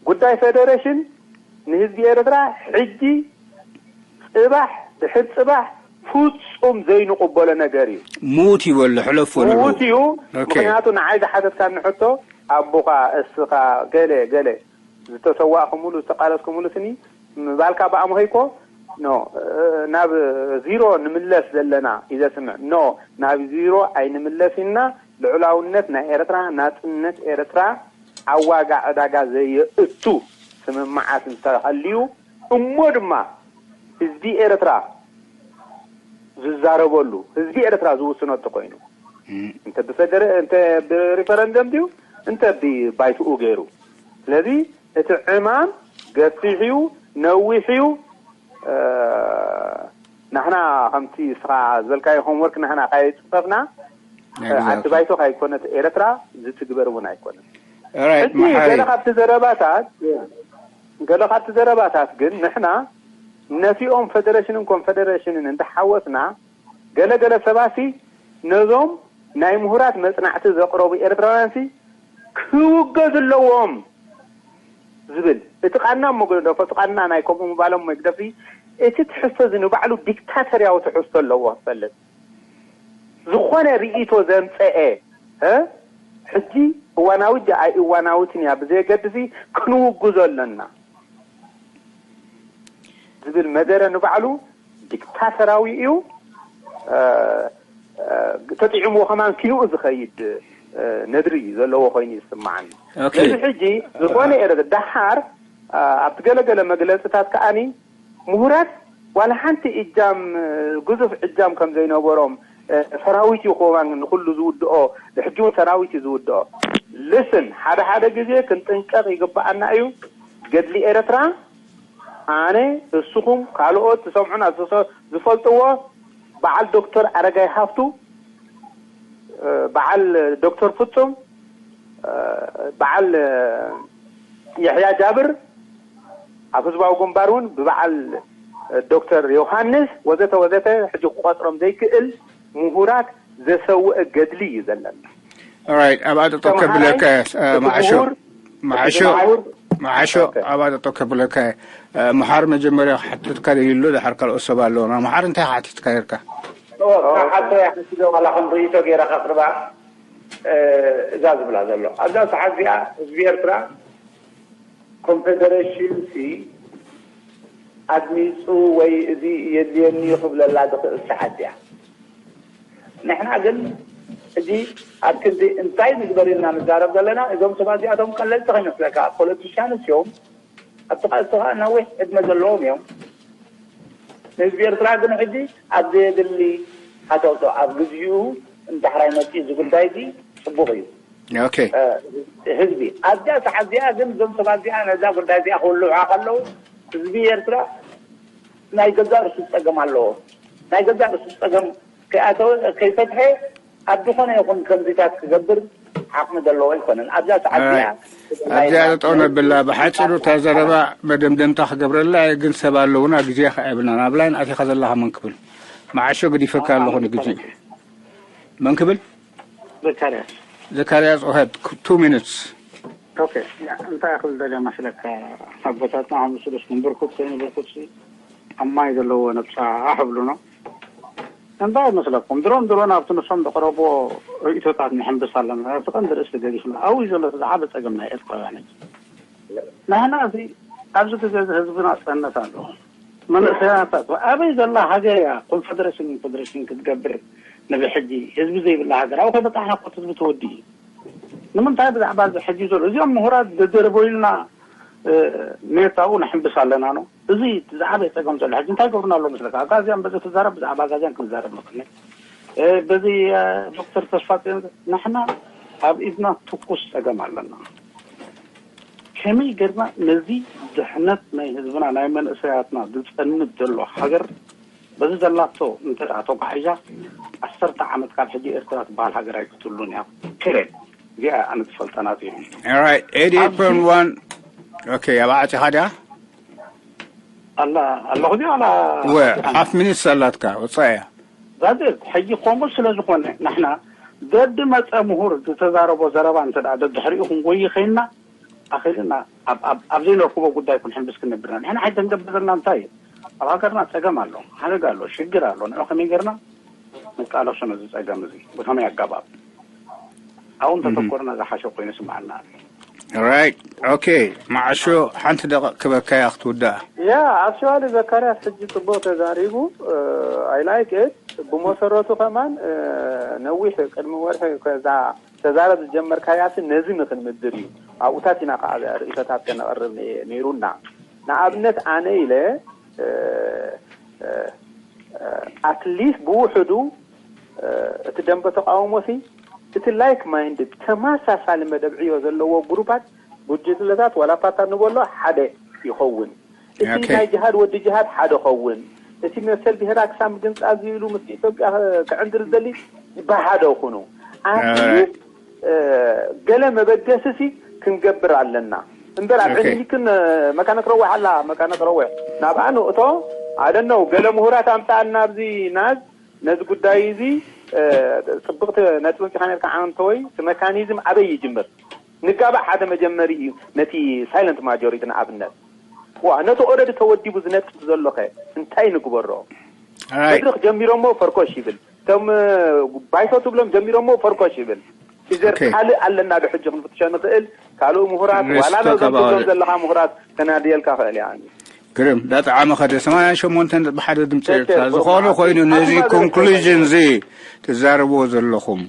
ጉዳይ ፌደሬሽን ንህዝቢ ኤርትራ ሕጂ፣ ፅባሕ፣ ድሕር ፅባሕ ፍፁም ዘይንቕበሎ ነገር እዩ። ምዉት ይበሎ ሕለፎ ንዑ። ምዉት እዩ። ኦኬ። ምኽንያቱ ንዓይ ዝሓተትካኒ ሕቶ ኣቦኻ፣ እስኻ፣ ገለ ገለ ዝተሰዋእኩምሉ ዝተቓለስኩምሉ ስኒ ምባልካ ብኣምሆይ እኮ ኖ ናብ ዚሮ ንምለስ ዘለና እዩ ዘስምዕ። ኖ ናብ ዚሮ ኣይንምለስ ኢና። ልዑላውነት ናይ ኤርትራ፣ ናጽነት ኤርትራ ኣብ ዋጋ ዕዳጋ ዘየእቱ ስምምዓት እንተሃልዩ እሞ ድማ ህዝቢ ኤርትራ ዝዛረበሉ፣ ህዝቢ ኤርትራ ዝውስኖ እንተኮይኑ፣ እንተ ብፈደረ እንተ ብሪፈረንደም ድዩ እንተ ብባይትኡ ገይሩ። ስለዚ እቲ ዕማም ገፊሕ እዩ፣ ነዊሕ እዩ። ናሕና ከምቲ እስኻ ዝበልካዮ ሆምወርክ ናሕና ካየፅፈፍና ዓዲ ባይቶ ካይኮነት ኤረትራ ዝትግበር እውን ኣይኮነን። ሕጂ ገለ ካብቲ ዘረባታት ገለ ካብቲ ዘረባታት ግን ንሕና ነቲኦም ፌደሬሽንን ኮንፌደሬሽንን እንተሓወስና ገለ ገለ ሰባሲ ነዞም ናይ ምሁራት መጽናዕቲ ዘቕረቡ ኤርትራውያንሲ ክውገዙ ኣለዎም ዝብል እቲ ቃና እሞ ግደፎ እቲ ቃና ናይ ከምኡ ምባሎም መግደፊ እቲ ትሕዝቶ እዚ ንባዕሉ ዲክታተርያዊ ትሕዝቶ ኣለዎ ክፈልጥ ዝኾነ ርእይቶ ዘምጸኤ እ ሕጂ እዋናዊ ድኣ ኣይእዋናዊትን እያ ብዘየገድሲ ክንውግዞ ኣለና ዝብል መደረ ንባዕሉ ዲክታተራዊ እዩ። ተጢዕምዎ ከማን ኪንኡ ዝኸይድ ነድሪ እዩ ዘለዎ ኮይኑ ይስምዓኒ። ስለዚ ሕጂ ዝኾነ ኤረ ደሓር ኣብቲ ገለገለ መግለፅታት ከኣኒ ምሁራት ዋላ ሓንቲ እጃም ግዙፍ እጃም ከም ዘይነበሮም ሰራዊት እዩ ከማን ንኩሉ ዝውድኦ ሕጂ እውን ሰራዊት እዩ ዝውድኦ። ልስን ሓደ ሓደ ግዜ ክንጥንቀቕ ይግብኣና እዩ። ገድሊ ኤረትራ ኣነ፣ እስኹም፣ ካልኦት ዝሰምዑና ዝፈልጥዎ በዓል ዶክተር ኣረጋይ ሃፍቱ፣ በዓል ዶክተር ፍጹም፣ በዓል የሕያ ጃብር ኣብ ህዝባዊ ግንባር እውን ብበዓል ዶክተር ዮሃንስ ወዘተ ወዘተ ሕጂ ክቆፅሮም ዘይክእል ምሁራት ዘሰውአ ገድሊ እዩ ዘለና። ኦራይት ኣብኣ ጠጠው ከብለካ እየ። መዓሾ መዓሾ መዓሾ ኣብኣ ጠጠው ከብለካ እየ። መሓር መጀመርያ ክሓትትካ ደልዩ ኣሎ። ድሓር ካልኦት ሰብ ኣለውና። መሓር እንታይ ክሓትትካ ነርካ? ሓቶ እያ ሕስዶ ዋላ ከም ርእይቶ ገይረ ከቕርባ እዛ ዝብላ ዘሎ ኣብዛ ሰዓት እዚኣ ህዝቢ ኤርትራ ኮንፌደሬሽን ሲ ኣድሚፁ ወይ እዚ የድልየኒ ክብለላ ዝኽእል ሰዓት እያ። ንሕና ግን ሕጂ ኣብ ክንዲ እንታይ ንግበር ኢልና ንዛረብ ዘለና እዞም ሰባት እዚኣቶም ቀለልቲ ከይመስለካ ፖለቲሽያንስ እዮም። ኣብቲ ቃልሲ ከዓ ነዊሕ ዕድመ ዘለዎም እዮም። ንህዝቢ ኤርትራ ግን ሕጂ ኣብ ዘየድሊ ሃተውቶ ኣብ ግዚኡ እንድሕራይ መፂኡ እዚ ጉዳይ እዚ ፅቡቕ እዩ። ኦኬ። ህዝቢ ኣብዚኣ ሰዓት እዚኣ ግን እዞም ሰባት እዚኣ ነዛ ጉዳይ እዚኣ ክውልዑ ከለዉ ህዝቢ ኤርትራ ናይ ገዛእ ርእሱ ዝፀገም ኣለዎ። ናይ ገዛእ ርእሱ ዝፀገም ከይኣተወ ከይፈትሐ ኣብ ዝኾነ ይኹን ከምዚታት ክገብር ዓቕሚ ዘለዎ ኣይኮነን። ኣብዛ ሰዓት እዚኣ ኣብዚኣ ጠጠው ነብላ። ብሓፂሩ እታ ዘረባ መደምደምታ ክገብረላ እየ፣ ግን ሰብ ኣለውና ግዜ ከ የብልናን። ኣብ ላይን ኣቲኻ ዘለኻ መን ክብል? መዓሾ ገዲፈካ ኣለኹ ንግዜ። መን ክብል? ዘካርያስ ዘካርያስ ኦሀድ two minutes። ኦኬ፣ እንታይ ክብል ደልየ መስለካ፣ ኣቦታትና ከም ስሉስ ንብርኩት ከይንብርኩት ኣብ ማይ ዘለዎ ነብሳ ኣሕብሉኖ። እንታይ ይመስለኩም? ድሮን ድሮን ኣብቲ ንሶም ዘቕረብዎ ርእይቶታት ንሕንብስ ኣለና። ኣብቲ ቀንዲ ርእሲ ገዲፍና። ኣብኡ እዩ ዘሎ እቲ ዝዓበ ጸገም ናይ ኤርትራውያን ሕጂ። ንሕና እዚ ኣብዚ ግዜ እዚ ህዝብና ጸነት ኣለዎ። መንእሰያት ኣበይ ዘላ ሃገር እያ ኮንፈደሬሽን ኮንፈደሬሽን ክትገብር ንብሕጂ ህዝቢ ዘይብላ ሃገር ኣብኡ ከይበጻሕና ኮት ህዝቢ ተወዲ እዩ። ንምንታይ ብዛዕባ እዚ ሕጂ ዘሎ እዚኦም ምሁራት ደደርበዩልና ሜታ ኣብኡ ንሕንብስ ኣለና ነው። እዚ እቲ ዝዓበየ ጸገም ዘሎ ሕጂ እንታይ ገብሩና ኣሎ መስለካ? ኣጋዝያን በዚ ትዛረብ፣ ብዛዕባ ኣጋዝያን ክንዛረብ ንኽእል። በዚ ዶክተር ተስፋጽዮን ንሕና ኣብ ኢድና ትኩስ ጸገም ኣለና። ከመይ ጌርና ነዚ ድሕነት ናይ ህዝብና ናይ መንእሰያትና ዝጸንት ዘሎ ሃገር በዚ ዘላቶ እንተ ደኣ ተጓሒዛ ዓሰርተ ዓመት ካብ ሕጂ ኤርትራ ትበሃል ሃገር ኣይክትህሉን እያ። ፔሬድ። እዚኣ ኣነ ዝፈልጠ ናት እዩ። All right, eighty-eight point one. Okay, ኣብ ዓጺኻ ድያ? ኣላ ኣለኹ ድያ ኣላ? ወ ሓፍ ሚኒት ኣላትካ ወጻያ። ዛዘት ሕጂ ከምኡ ስለ ዝኾነ ንሕና ደዲ መጸ ምሁር ዝተዛረቦ ዘረባ እንተ ደኣ ደድሕሪኡ ክንጎይ ኸይንና ኣኺልና ኣብ ኣብ ኣብ ዘይነርክቦ ጉዳይ ክንሕንብስ ክንነብርና ንሕና ሓይተንገበዘልና እንታይ እዩ? ኣብ ሃገርና ጸገም ኣሎ፣ ሓደጋ ኣሎ፣ ሽግር ኣሎ። ንዑ ከመይ ጌርና ንቃለሶ ነዚ ጸገም እዚ ብኸመይ ኣገባብ ኣብኡ እንተተኮርና ዝሓሸ ኮይኑ ይስምዓና ኣሎ። Right. Okay. መዓሾ ሓንቲ ደቂቕ ክበካያ ክትውዳእ። ያ ኣክቹዋሊ ዘካርያስ ሕጂ ጽቡቕ ተዛሪቡ። I like it። ብመሰረቱ ከማን ነዊሕ ቅድሚ ወርሒ ከዛ ተዛረብ ዝጀመርካያሲ ነዚ ንክንምድር እዩ ኣብኡታት ኢና ከዓ ርእይቶታት ከነቕርብ ነይሩና ንኣብነት ኣነ ኢለ ኣትሊስት ብውሕዱ እቲ ደንበ ተቃውሞ ሲ እቲ ላይክ ማይንድድ ተመሳሳሊ መደብ ዕዮ ዘለዎ ጉሩባት ጉጅለታት ዋላ ፓርታት ንበሎ ሓደ ይኸውን እቲ ናይ ጅሃድ ወዲ ጅሃድ ሓደ ኸውን እቲ መሰል ብሄር ኣክሳም ግንጻል ዝብሉ ምስ ኢትዮጵያ ክዕንድር ዝደሊ ብሓደ ኩኑ ኣትሊስት ገለ መበገሲ ሲ ክንገብር ኣለና እምበር ኣብ ዕድሚክን መካነ ክረውሕ ኣላ መካነ ክረውሕ ናብኣ ንእቶ ኣደነው ገለ ምሁራት ኣምፃኣልና ኣብዚ ናዝ ነዚ ጉዳይ እዚ ፅብቅቲ ነጥቢ ምፂኻ ነርካ ዓንተወይ እቲ መካኒዝም ኣበይ ይጅምር ንጋባእ ሓደ መጀመሪ እዩ ነቲ ሳይለንት ማጆሪቲ ንኣብነት ዋ ነቲ ኦረዲ ተወዲቡ ዝነጥፍ ዘሎ ከ እንታይ ንግበሮ መድረክ ጀሚሮሞ ፈርኮሽ ይብል እቶም ባይቶ ትብሎም ጀሚሮሞ ፈርኮሽ ይብል እዘር ካልእ ኣለና ዶ ሕጂ ክንፍትሾ ንኽእል ካልኡ ምሁራት ዋላ ነዞም ትብሎም ዘለኻ ምሁራት ተናድየልካ ክእል እያ ግርም ዳጠዓመ ኸደ ሰማንያን ሸሞንተን ብሓደ ድምፂ ኤርትራ ዝኾነ ኮይኑ ነዚ ኮንክሉዥን እዚ ትዛረብዎ ዘለኹም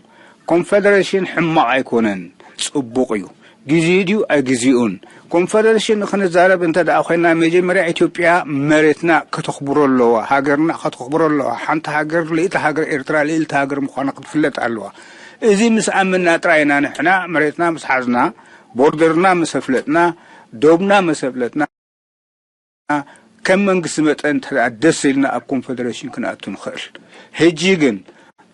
ኮንፌደሬሽን ሕማቕ ኣይኮነን፣ ጽቡቕ እዩ። ግዜኡ ድዩ ኣይግዜኡን? ኮንፈደረሽን ክንዛረብ እንተ ደኣ ኮይና መጀመርያ ኢትዮጵያ መሬትና ከተኽብሮ ኣለዋ፣ ሃገርና ከተኽብሮ ኣለዋ። ሓንቲ ሃገር ልእልቲ ሃገር ኤርትራ ልእልቲ ሃገር ምዃና ክትፍለጥ ኣለዋ። እዚ ምስ ኣመንና ጥራይ ኢና ንሕና መሬትና ምስ ሓዝና፣ ቦርደርና ምስ ኣፍለጥና፣ ዶብና ምስ ኣፍለጥና፣ ከም መንግስቲ መጠን እንተ ደኣ ደስ ኢልና ኣብ ኮንፈደረሽን ክንኣቱ ንኽእል። ሕጂ ግን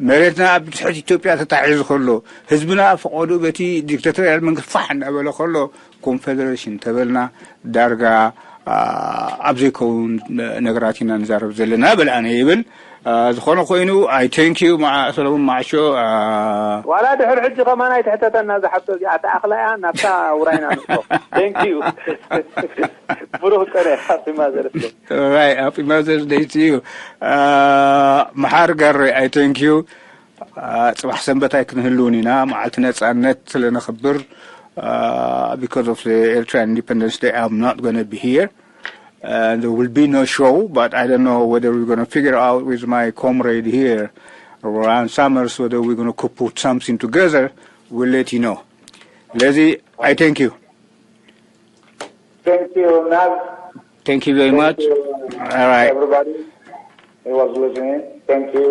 መሬትና ኣብ ትሕቲ ኢትዮጵያ ተታሒዙ ከሎ፣ ህዝብና ኣብ ፈቐድኡ በቲ ዲክታቶርያል መንግስቲ ፋሕ እናበለ ከሎ፣ ኮንፈደረሽን እንተበልና ዳርጋ ኣብ ዘይከውን ነገራት ኢና ንዛረብ ዘለና በል ኣነ ይብል። ዝኾነ ኮይኑ I thank you ሰለሙን ማዕሾ። ዋላ ድሕሪ ሕጂ ከማን ኣይትሕተተና እዛ ሕቶ እዚኣ ተኣኽላ እያ ናብታ ውራይና ንእቶ። Thank you። ብሩኽ ቅነ ሃፒ ማዘርስ ደይ። Right, happy Mother's Day to you. መሓር ጋረይ I thank you. ጽባሕ ሰንበት ኣይክንህልውን ኢና መዓልቲ ነጻነት ስለነኽብር because of the Eritrean Independence Day I'm not going to be here. And there will be no show, but I don't know whether we're going to figure out with my comrade here, Ron Summers, whether we're going to put something together. We'll let you know. Lezi, I thank you. Thank you, Nav. Thank you very much. All right. Everybody who was listening, thank you.